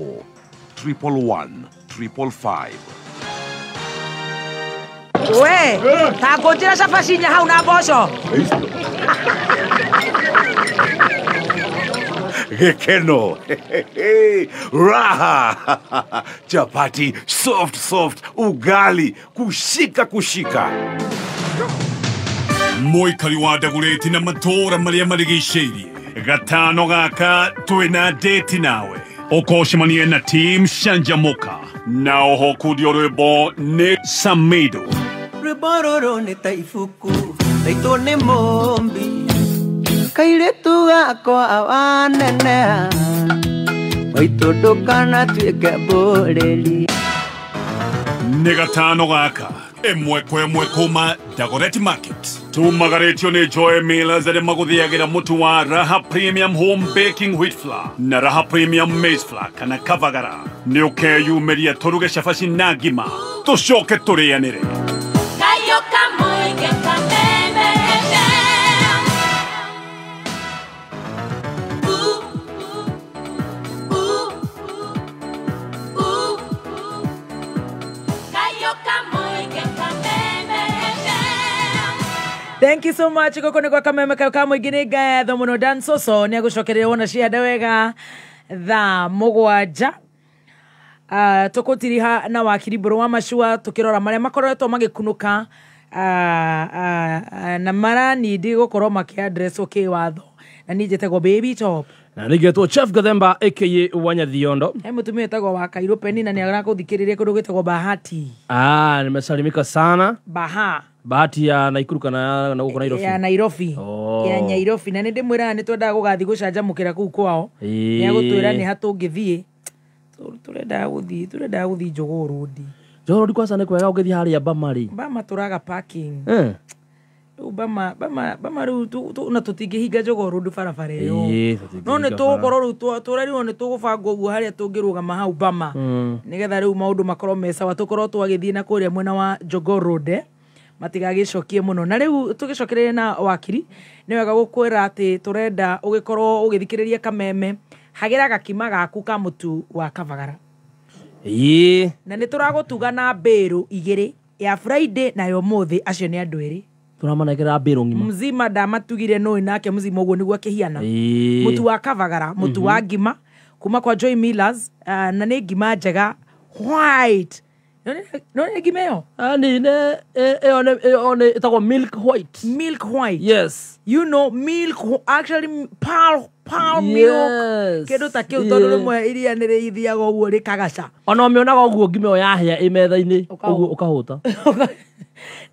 111 555. We, ta ngũnjĩra cabaci inya hau na mboco. Gikeno. Raha. Chapati soft soft, ugali kushika kushika. Mũikari wa Ndagũrĩti na matũũra marĩa marigicĩirie gatano gaka twĩna date nawe ũkocemanie na team Canjamũka na oho kundio rwĩmbo nĩ Samido. Rwĩmbo rũrũ nĩ ta ibuku raitwo nĩ mũmbi kairĩtu gakwa waneneha maitũ ndũkanatuĩke mbũrĩri. Nĩ gatano gaka ĩmwe kwa ĩmwe kuma Dagoretti Market. Tumagarĩtio nĩ Joy Millers arĩa magũthĩagĩra mũtu wa Raha Premium Home Baking Wheat Flour na Raha Premium Maize Flour kana Kavagara. Nĩ ũkeyumĩria tũruge cabaci na ngima tũcoke tũrĩanĩre. Thank you so much. Goko nĩ gwa kameme kayo ka mũingĩ nĩ ngatho mũno Dan Soso nĩ agũcokereria wona cianda wega thaa 7. Tũkũtiriha na wakiri Mbũrũ wa Macua tũkĩrora marĩa makoretwo magĩkunũka na maranindi gũkorwo makĩaddresswo kĩwatho. Na niĩ njĩtagwo Baby Top. Na nĩngetwo Chef Gathemba aka Wanyathiondo. He mũtumia wĩtagwo wa Kairũ Penina nĩ arakũthikĩrĩria kũndũ gwĩtagwo Bahati. Nimesalimika sana. Bahati ya Naikuru kana na guko Nairobi. Ya Nairobi. Oh. Ya Nairobi. Na nĩndĩmwĩraga nĩ twendaga gũgathiĩ gũcanjamũkĩra kũu kwao. Nĩ agũtwĩra nĩ ha tũngĩthiĩ. Tũrendaga gũthiĩ Jogoo Road. Jogoo Road kwanza nĩ kwega ũngĩthiĩ harĩa Bama rĩ. Bama tũraga parking. Rĩu Bama rĩu na tũtingĩhinga Jogoo Road barabara ĩyo. No nĩ tũgũkorwo rĩu tũrerirwo nĩ tũgũbangwo ũguo harĩa tũngĩrũgama hau Bama. Nĩgetha rĩu maũndũ makorwo me sawa tũkorwo twagĩthiĩ na kũrĩa mwena wa Jogoo Road. Matigagĩcokie mũno. Na rĩu tũgĩcokererie na wakiri nĩ wega gũkwĩra atĩ tũrenda ũgĩkorwo ũgĩthikĩrĩria kameme hagĩra gakima gaku ka mũtu wa Kavagara. Na nĩ tũragũtuga na mbĩrũ 2 ya Friday na ya ũmũthĩ. Acio nĩ andũ erĩ tũramanengera mbĩrũ ng'ima mzima ndamatugire nũĩ nake mzima ũguo nĩguo akĩhiana. Mũtu wa Kavagara, mũtu wa ngima kuma kwa Joy Millers, na nĩ ngima njega white. No nĩ ngima ĩyo? Ĩyo nĩ ĩtagwo milk white. Milk white. Yes. You know milk actually pearl milk. Kĩndũ ta kĩu tondũ rĩmwe iria nĩ rĩithiaga ũguo rĩkagaca. Ona ũmĩonaga ũguo ngima ĩyo yahĩa ĩ metha-inĩ ũguo ũkahũta.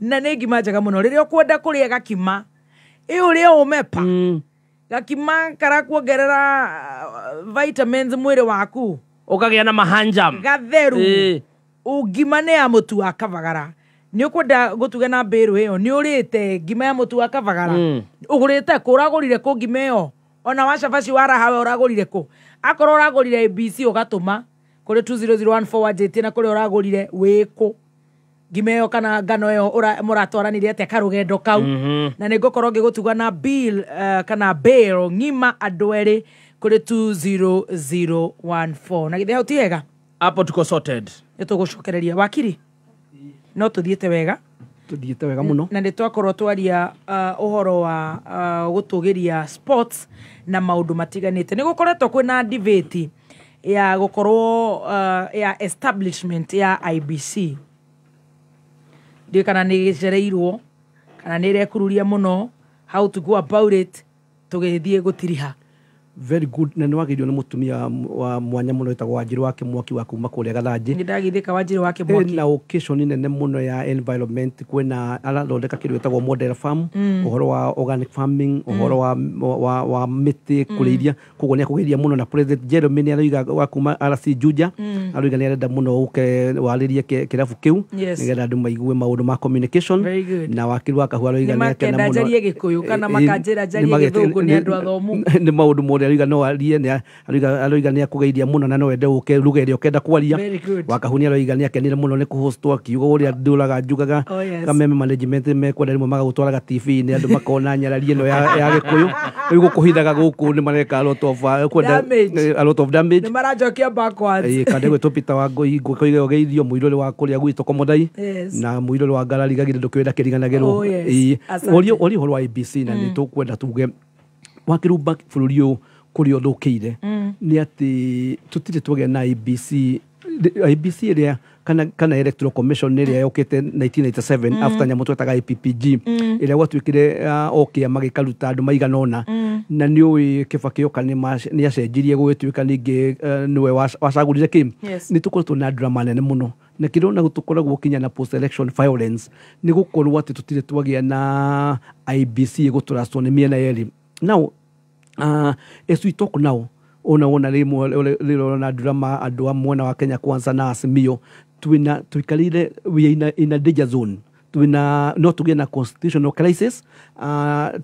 Na nĩ ngima njega mũno rĩrĩa ũkwenda kũrĩa gakima ĩ ũrĩa ũmepa. Gakima karakuongerera vitamins mwĩrĩ waku. Ũkagĩa na mahanjam. Gatheru. Ngima nĩ ya mũtu wa Kavagara. Nĩ ũkwenda gũtuga na mbĩrũ ĩyo nĩ ũrĩte ngima ya mũtu wa Kavagara. Ũgũrĩte kũ? Ũragũrire kũ ngima ĩyo? Ona wa cabaci wa Raha we ũragũrire kũ? Akorwo ũragũrire ABC ũgatũma kũrĩ 20014 wanjĩtie na kũrĩa ũragũrire wĩ kũ ngima ĩyo kana ngano ĩyo mũratwaranire atĩa karũgendo kau. Na nĩ ngũkorwo ngĩgũtuga na bill kana bail ng'ima andũ erĩ kũrĩ 20014. Na githĩ hau ti hega? Hapo tuko sorted. Nĩ tũgũcokereria wakiri no tũthiĩte wega. Tũthiĩte wega mũno. Na nĩ twakorwo twaria ũhoro wa gũtũgĩria sports na maũndũ matiganĩte. Nĩ gũkoretwo kwĩna debate ya gũkorwo ya establishment ya IBC. Ndiũĩ kana nĩ gĩcereirwo kana nĩ ĩrekururia mũno, how to go about it tũgĩthiĩ gũtiriha. Very good. Na nĩwagĩrĩirwo nĩ mũtumia wa mwanya mũno wĩtagwo Wanjirũ wa Kĩmwaki wa kuma kũrĩa Gathanjĩ. Nĩ ndagithĩka Wanjirũ wa Kĩmwaki. Ĩna occasion nene mũno ya environment, kwĩna arathondeka kĩndũ gĩtagwo model farm, ũhoro wa organic farming, ũhoro wa mĩtĩ kũrĩithia. Koguo nĩ akũgeria mũno na President Jeremy nĩ aroiga wa kuma RC Juja, aroiga nĩ arenda mũno ũke warĩrie kĩrabu kĩu nĩgetha andũ maigue maũndũ ma communication. Na wakiri wa Kahua aroiga nĩ akena mũno. Nĩ makenda njarie Gĩkũyũ kana makanjĩra njarie Gĩthũngũ nĩ andũ athomu. Nĩ maũndũ mothe aroiga no arie, nĩ aroiga nĩ akũgeithia mũno na no ende ũke ruga ĩrĩa ũkenda kwaria. Wakahuni aroiga nĩ akenire mũno nĩ kũhostwo akiuga ũrĩa ndũraga njugaga. Kameme management mekwenda rĩmwe magagũtwaraga TV-inĩ andũ makona nyarari ĩno ya Gĩkũyũ. Rĩu gũkũhithaga gũkũ nĩ mareka a lot of kwenda a lot of damage. Nĩ marajokia backwards. Kande gwĩtwo Peter Wangũi ngũkoiga ũgeithio mũirũrĩ wa kũrĩa gwitũ Komothai na mũirũrĩ wa Ngarari gagire ndũkĩwĩra kĩriganagĩrwo. Ũrio ũhoro wa ABC na nĩ tũkwenda tuge wakĩrumba bũrũri ũyũ kũrĩa ũthũkĩire nĩ atĩ tũtirĩ twagĩa na IEBC IEBC ĩrĩa kana Electoral Commission ĩrĩa yũkĩte 1997 after nyamũ twetaga IPPG ĩrĩa gwatuĩkire o kĩama gĩkaruta andũ maigana ũna na nĩ ũĩ Kibaki oka nĩ acenjirie gũgĩtuĩka ningĩ nĩwe wacagũrire kĩ. Yes. Nĩ tũkoretwo na drama nene mũno na kĩrona tũkoragwo kinya na post election violence nĩ gũkorwo atĩ tũtirĩ twagĩa na IEBC ĩgũtũracwo nĩ mĩena yerĩ. Now as we talk now, ona wona rĩmwe rĩrĩa ũrona drama andũ a mwena wa Kenya Kwanza na Azimio twĩna tũikarĩire, we are in a danger zone. Twĩna no tũgĩe na constitutional crisis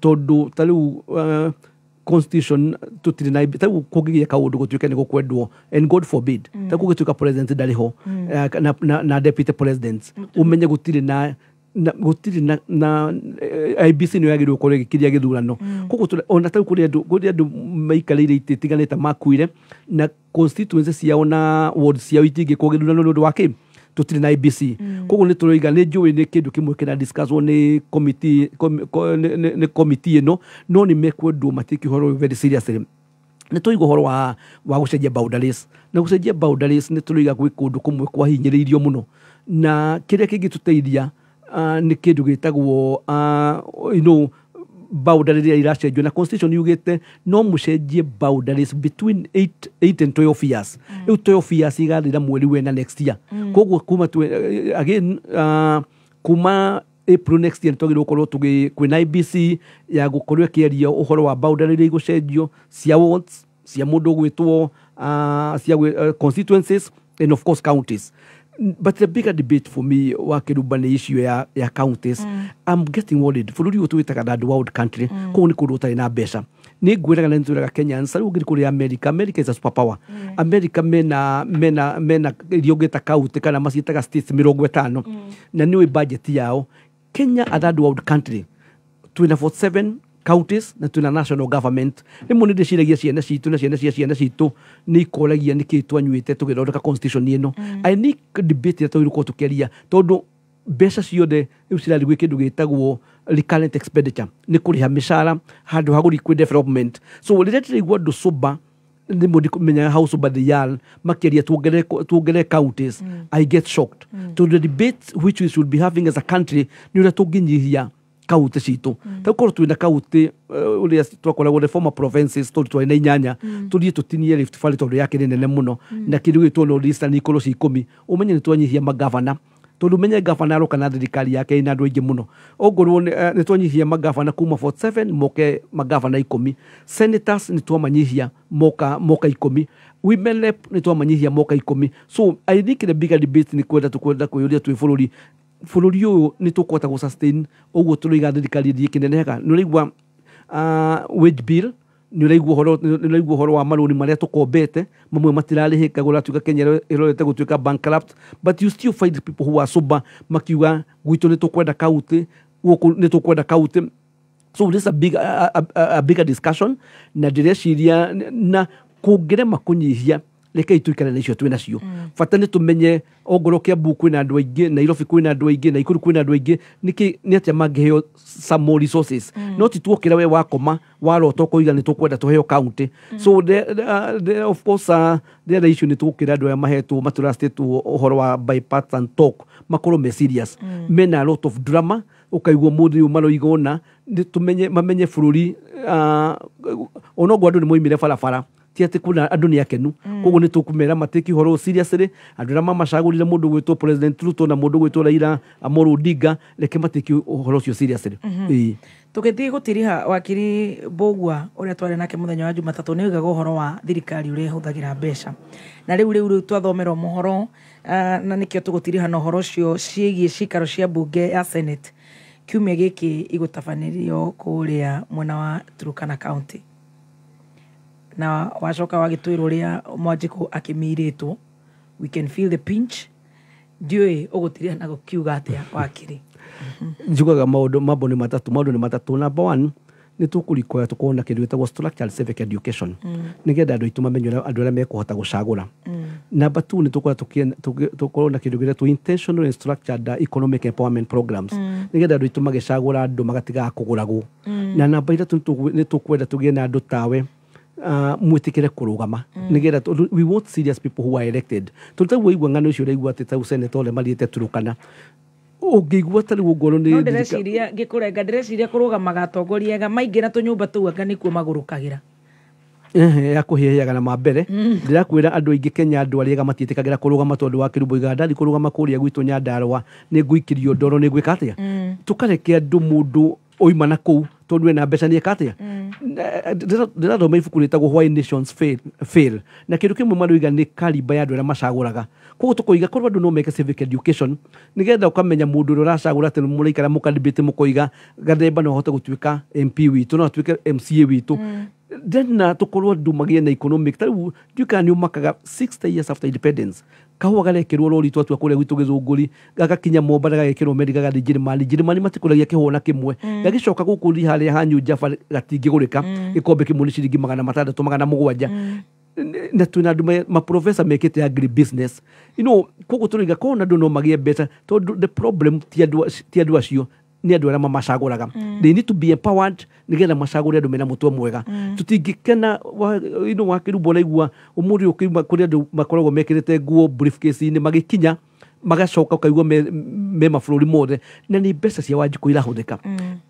tondũ ta rĩu constitution tũtirĩ na ta rĩu kũngĩgĩa kaũndũ gũtuĩke nĩ gũkwendwo, and God forbid, ta kũngĩtuĩka president ndarĩ ho na deputy president, ũmenye gũtirĩ na gũtirĩ na IEBC nĩ yagĩrĩirwo gũkorwo ĩgĩkiria gĩthurano. Koguo ona ta rĩu kũrĩ andũ maikarĩire itĩ itiganĩte makuire na constituency ciao na ward ciao itingĩkwo gĩthurano nĩ ũndũ wa kĩ tũtirĩ na IEBC. Koguo nĩ tũroiga nĩ njũĩ nĩ kĩndũ kĩmwe kĩra discusswo nĩ committee nĩ committee ĩno, no nĩ mekwendwo matĩke ũhoro ũyũ very seriously. Nĩ tũigua ũhoro wa gũcenjia boundaries, na gũcenjia boundaries nĩ tũroiga gwĩ kũndũ kũmwe kwahinyĩrĩirio mũno, na kĩrĩa kĩngĩtũteithia nĩ kĩndũ gĩtagwo boundary rĩrĩa iracenjio, na constitution yugĩte no mũcenjie boundaries between 8 and 12 years. Rĩu 12 years igathira mweri wena next year. Koguo kuma again kuma April next year nĩtwagĩrĩirwo gũkorwo kwĩna IEBC ya gũkorwo ĩkĩaria ũhoro wa boundary iria igũcenjio cia wards, cia mũndũ ũgwĩtwo cia constituencies and of course counties. But the bigger debate for me wa Kĩrumba nĩ issue ya counties. I'm getting worried. Bũrũri ũyũ tũwĩtaga third world country, koguo nĩ kũndũ ũtarĩ na mbeca. Nĩ ngwĩraga na nĩtwĩraga Kenyans rĩu ũngĩthiĩ kũrĩa America, America is a super power. America mena iria ũngĩta county kana maciĩtaga states 50, na nĩũĩ budget yao. Kenya, a third world country, twĩna 47 counties na twĩna national government. Rĩmwe nĩ ndĩciragia ciana citũ na ciana cia ciana citũ nĩ ikoragia nĩkĩ twanyuĩte tũgĩthondeka constitution ĩno. I think debate ĩrĩa twagĩrĩirwo gũkorwo tũkĩaria, tondũ mbeca ciothe rĩu cirathiĩ gwĩ kĩndũ gĩtagwo recurrent expenditure, nĩ kũrĩha mĩcara handũ ha gũthiĩ kwĩ development. So rĩrĩa ndĩraigua andũ sober, rĩmwe ndimenyaga how sober they are, makĩaria tuongerere counties, I get shocked, tondũ the debate which we should be having as a country nĩ ũrĩa tũngĩnyihia kaunti citũ. Ta gũkorwo twĩna kaunti ũrĩa twakoragwo the former provinces, tondũ twarĩ na inyanya, tũthiĩ tũtinie Rift Valley tondũ yake nĩ nene mũno, na kĩndũ gĩtwo North Eastern ikorwo ci 10. Ũmenye nĩ twanyihia magavana, tondũ ũmenye gavana aroka na thirikari yake ĩna andũ aingĩ mũno. Ongorwo nĩ twanyihia magavana kuma 47 moke magavana 10, senators nĩ twamanyihia moka 10, women rep nĩ twamanyihia moka 10. So I think the bigger debate nĩ kwenda tũkwenda kwĩyũria twĩ bũrũri ũyũ nĩ tũkũhota gũ sustain ũguo tũroiga thirikari ĩthiĩ ĩkĩnenehaga. Nĩ ũraigua wage bill, nĩ ũraigua ũhoro wa marũni marĩa tũkombete, mamwe matirarĩhĩka, gũratuĩka Kenya ĩrorete gũtuĩka bankrupt, but you still find people who are sober makiuga gwitũ nĩ tũkwenda kaunti, gũkũ nĩ tũkwenda kaunti. So this is a bigger discussion, na ndĩreciria na kũngĩrema kũnyihia, rekei tũikare na icio twĩ nacio. Bata nĩ tũmenye ongorwo Kiambu kwĩna andũ aingĩ, Nairobi kwĩna andũ aingĩ, Naikuru kwĩna andũ aingĩ, nĩkĩ nĩ atĩa mangĩheo some more resources? No ti tuokĩra we wakoma warota ũkoiga nĩ tũkwenda tũheo county. So there, of course the other issue nĩ tũgũkĩra andũ aya mahetwo matũrastĩtwo ũhoro wa bipartisan talk makorwo me serious. Mena a lot of drama, ũkaigua mũthĩ ũyũ maroiga ũna, nĩ tũmenye mamenye bũrũri onoguo andũ nĩ moimire barabara, ti atĩ kuna andũ nĩ akenu. Koguo nĩ tũkũmera matĩki ũhoro ũyũ seriously. Andũ arĩa mamacagũrire, mũndũ gwĩtwo President Ruto na mũndũ gwĩtwo Raila Amolo Odinga, reke matĩki ũhoro ũcio seriously. Ĩĩ. Tũgĩthiĩ gũtiriha wakiri Mbũgua ũrĩa twarĩ nake mũthenya wa Jumatatũ nĩ oigaga ũhoro wa thirikari ũrĩa ĩhũthagĩra mbeca, na rĩu twathomerwo mohoro na nĩkĩo tũgũtiriha na ũhoro ũcio ciĩgiĩ cikaro cia mbunge ya Senate kiumia gĩkĩ igũtabanĩrio kũrĩa mwena wa Turkana County, na wacoka wagĩtwĩrwo ũrĩa Mwanjikũ akĩmirĩtwo. We can feel the pinch. Ndiũĩ ũgũtiriha na gũkiuga atĩa, wakiri? Njugaga maũndũ mambo nĩ matatũ, maũndũ nĩ matatũ. Number one, nĩ tũkũrikoya tũkorwo na kĩndũ gĩtagwo structured civic education nĩgetha andũ aitũ mamenye ũrĩa andũ arĩa mekũhota gũcagũra. Number two, nĩ tũkorwo tũkorwo na kĩndũ gĩtagwo intentional and structured economic empowerment programs nĩgetha andũ aitũ magĩcagũra andũ magatigaga kũgũragwo. Na namba ithatũ, nĩ tũkwenda tũgĩe na andũ tawe. Mwĩtĩkĩre kũrũgama nĩgetha we want serious people who are elected. Tondũ ta waigua ng'ano icio ũraigua atĩ ta senator ũrĩa mathiĩte Turukana, ũngĩigua ta rĩu ngoro nĩ no ndĩreciria ngĩkũrenga, ndĩreciria kũrũgamaga atongoria ega maingĩra tũnyũmba tũu anga nĩkuo magũrũkagĩra. Ya kũhĩhĩaga na mambere. Ndĩrakwĩra andũ aingĩ Kenya, andũ arĩa ega matiĩtĩkagĩra kũrũgama tondũ wa kĩrumbo iga ndathi kũrũgama kũrĩa gwitũ Nyandarũa nĩ ngũikĩrio ndoro, nĩ ngwĩka atĩa. Tũkareke andũ mũndũ oima na kũu tondũ ena mbeca nĩ eka atĩa. Ndĩrathoma ibuku rĩtagwo Why Nations Fail, na kĩndũ kĩmwe maroiga nĩ karimba ya andũ arĩa macagũraga. Koguo tũkoiga korwo andũ no meke civic education nĩgetha ũkamenya mũndũ ũrĩa ũracagũra atĩ mũraikara mũkadebate mũkoiga Gathemba no ahote gũtuĩka MP witũ, no atuĩke MCA witũ. Then na tũkorwo andũ magĩe na economic. Ta rĩu ndiũĩ kana nĩ ũmakaga 60 years after independence kahũa garekĩrwo rori twatua kũrĩa gwitũ Gĩthũngũri gagakinya Mombatha gagekĩrwo meri gagathiĩ Njĩrĩmani. Njĩrĩmani matikũragia kĩhũa na kĩmwe. Gagĩcoka gũkũ thi harĩa ha New Jaffa gatingĩgũrĩka, gĩkombe kĩmwe nĩ ciringi 600 700. Na twĩna andũ maprofesa mekĩte agri business, you know, koguo tũraiga korwo na andũ no magĩe mbeca tondũ the problem ti andũ acio, nĩ andũ arĩa mamacagũraga. They need to be empowered nĩgetha macagũre andũ mena mũtwe mwega. Tũtingĩkena you know, wa kĩrumbo ũraigua ũmũthĩ ũkiuma kũrĩ andũ makoragwo mekĩrĩte nguo briefcase-inĩ magĩkinya magacoka ũkaigua me mabũrũri mothe, na nĩ mbeca cia Wanjikũ irahũthĩka,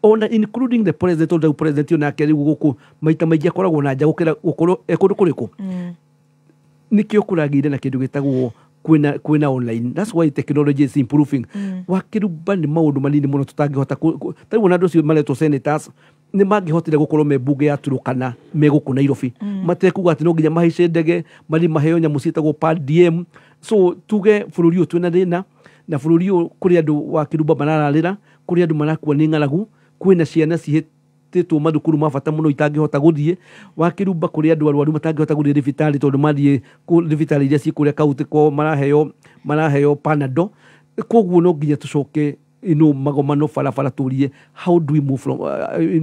ona including the president. Tondũ president onake rĩu gũkũ maita maingĩ akoragwo na nja gũkĩra gũkorwo e kũndũ kũrĩkũ. Nĩkĩo kũragĩire na kĩndũ gĩtagwo kwĩna online. That's why technology is improving. Wakĩrumba nĩ maũndũ manini mũno tũtangĩhota ta rĩu ona andũ acio maretwo senators nĩ mangĩhotire gũkorwo me mbunge ya Turukana me gũkũ Nairobi, matekuga atĩ no nginya mahaice ndege mathiĩ maheo nyamũ ciĩtagwo per diem. So tuge bũrũri ũyũ twĩna thĩna, na bũrũri ũyũ kũrĩ andũ wa kĩrumba marararĩra, kũrĩ andũ marakua nĩ ng'aragu, kwĩna ciana cihĩtĩtwo mathukuru ma bata mũno itangĩhota gũthiĩ. Wa kĩrumba kũrĩ andũ arwaru matangĩhota gũthiĩ thibitarĩ tondũ mathiĩ thibitarĩ iria ciĩ kũrĩa kaunti kwao maraheo Panadol. Koguo no nginya tũcoke ino magomano barabara tũrie how do we move from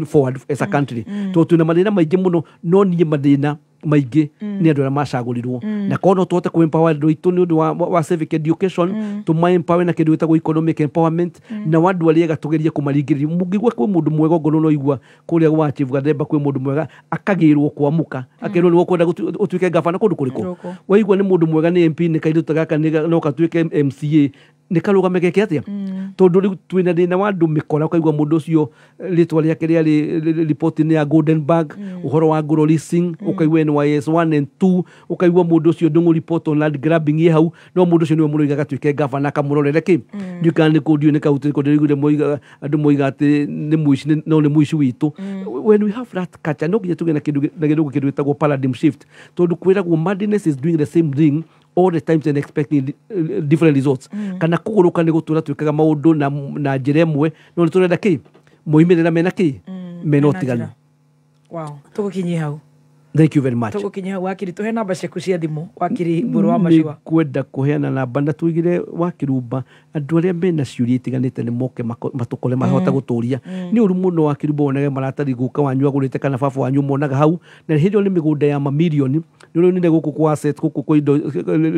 forward as a country, tondũ twĩna mathĩna maingĩ mũno, no niĩ mathĩna maingĩ nĩ andũ arĩa macagũrirwo. Na korwo no tũhote kũ empower andũ aitũ nĩ ũndũ wa civic education, tũma empower na kĩndũ gĩtagwo economic empowerment, na andũ arĩa ega tũgerie kũmaringĩrĩria. Mũngĩigua kwĩ mũndũ mwega ongorwo no igua kũrĩa gwa Chief Gathemba kwĩ mũndũ mwega akagĩrwo kwamũka, akerwo nĩwe ũkwenda ũtuĩke gavana kũndũ kũrĩkũ. Waigua nĩ mũndũ mwega nĩ MP nĩ kairĩtu gaka no gatuĩke MCA nĩ karũgame geke atĩa, tondũ rĩu twĩna thĩna wa andũ mĩkora. Ũkaigua mũndũ ũcio rĩtwa rĩake rĩarĩ riboti-inĩ ya Goldenberg, ũhoro wa Ngũrũ leasing, ũkaigua NYS 1 and 2, ũkaigua mũndũ ũcio Ndung'u report on land grabbing ĩ hau, no mũndũ ũcio nĩwe mũroiga gatuĩke gavana akamũrorere kĩ. Ndiũĩ kana nĩ kũ, ndiũĩ nĩ kaunti ĩrĩkũ ndĩraiguire andũ moiga atĩ nĩ mũici, no nĩ mũici witũ. When we have that culture, no nginya tũgĩe na kĩndũ na gĩthũngũ kĩndũ gĩtagwo paradigm shift, tondũ kwĩragwo madness is doing the same thing all the times and expecting different results. Kana kũgũrũka nĩ gũtũra twĩkaga maũndũ na njĩra ĩmwe, no nĩ tũrenda kĩ moimĩrĩra mena kĩ mena ũtiganu. Wow, tũgũkinyie hau. Thank you very much. Tũgũkinyia hau wakiri, tũhe namba ciaku cia thimũ wakiri Mbũrũ wa Macua. Kwenda kũheana namba na tuigire wakirumba andũ arĩa mena ciũria itiganĩte nĩ moke matũkore mahota gũtũria. Nĩ ũru mũno wakirumba wonage maratathi guka wanyu agũrĩte kana baba wanyu monaga hau, na hĩndĩ ĩyo nĩ mĩgũnda ya mamirioni. Nĩ ũronire gũkũ kwa asset, gũkũ kwa indo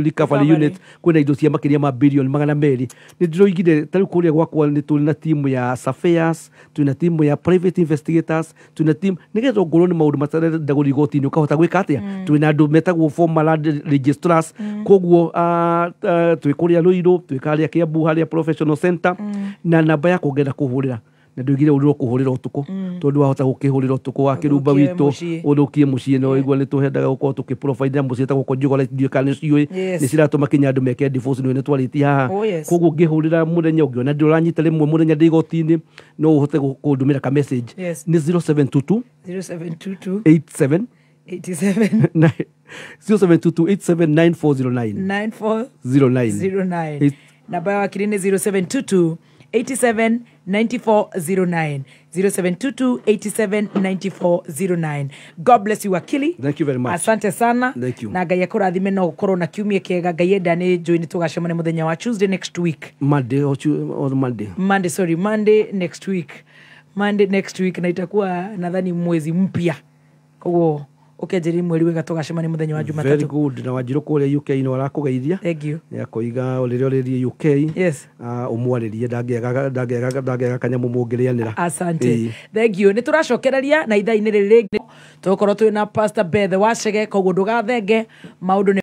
recovery unit kwĩna indo cia makĩria ma bilioni 200. Nĩ ndĩroigire ta rĩu kũrĩa gwakwa nĩ tũrĩ na timu ya surveyors, twĩna timu ya private investigators, twĩna timu nĩgetha ongorwo nĩ maũndũ matarenda gũthiĩ igoti-inĩ ũkahota gwĩka atĩa. Twĩna andũ metagwo former land registrars, koguo twĩ kũrĩa Ruiru, twĩ harĩa Kiambu harĩa professional center. Na namba ya kũngenda kũhũrĩra na ndoigire ũrĩrwo kũhũrĩra ũtukũ, tondũ wahota gũkĩhũrĩra ũtukũ wa kĩrumba witũ ũthũkie mũciĩ, no igua nĩ tũhendaga gũkorwo tũkĩ-provide mũciĩ ta gũkũ Njũgũra, ndiũĩ kana nĩ ciũĩ nĩ ciratũma kinya andũ meke divorce, nĩ twarĩtie haha. Koguo ngĩhũrĩra mũthenya ũngĩona ndũranyita rĩmwe mũthenya ndĩ igoti-inĩ, no ũhote kũndũmĩra ka message. Nĩ 0722 0722 87 87 0722 879409 9409. Namba ya wakiri nĩ 0722 87 9409 0722 87 9409. God bless you wakili. Thank you very much. Asante sana. Thank you. Na Ngai akũrathime no gũkorwo na kiumia kĩega. Ngai enda nĩ njũĩ nĩ tũgacemania mũthenya wa Tuesday next week. Monday or Monday. Monday, sorry, Monday next week. Monday next week na itakuwa nadhani mwezi mpya. Koguo ukenjeri mweri wega tũgacemania mũthenya wa Jumatatu. Very good. Na Wanjiru kũrĩa UK no arakũgeithia. Thank you. Nĩakoiga rĩrĩa ũrĩthiĩ UK. Yes. Ũmwarĩrie ndangĩaga kanyamũ mũngĩrĩanĩra. Asante. Thank you. Nĩ tũracokereria na ithaa-inĩ rĩrĩ rĩngĩ. Tũgũkorwo twĩna Pastor Bethe Wacege, koguo ndũgathenge maũndũ nĩ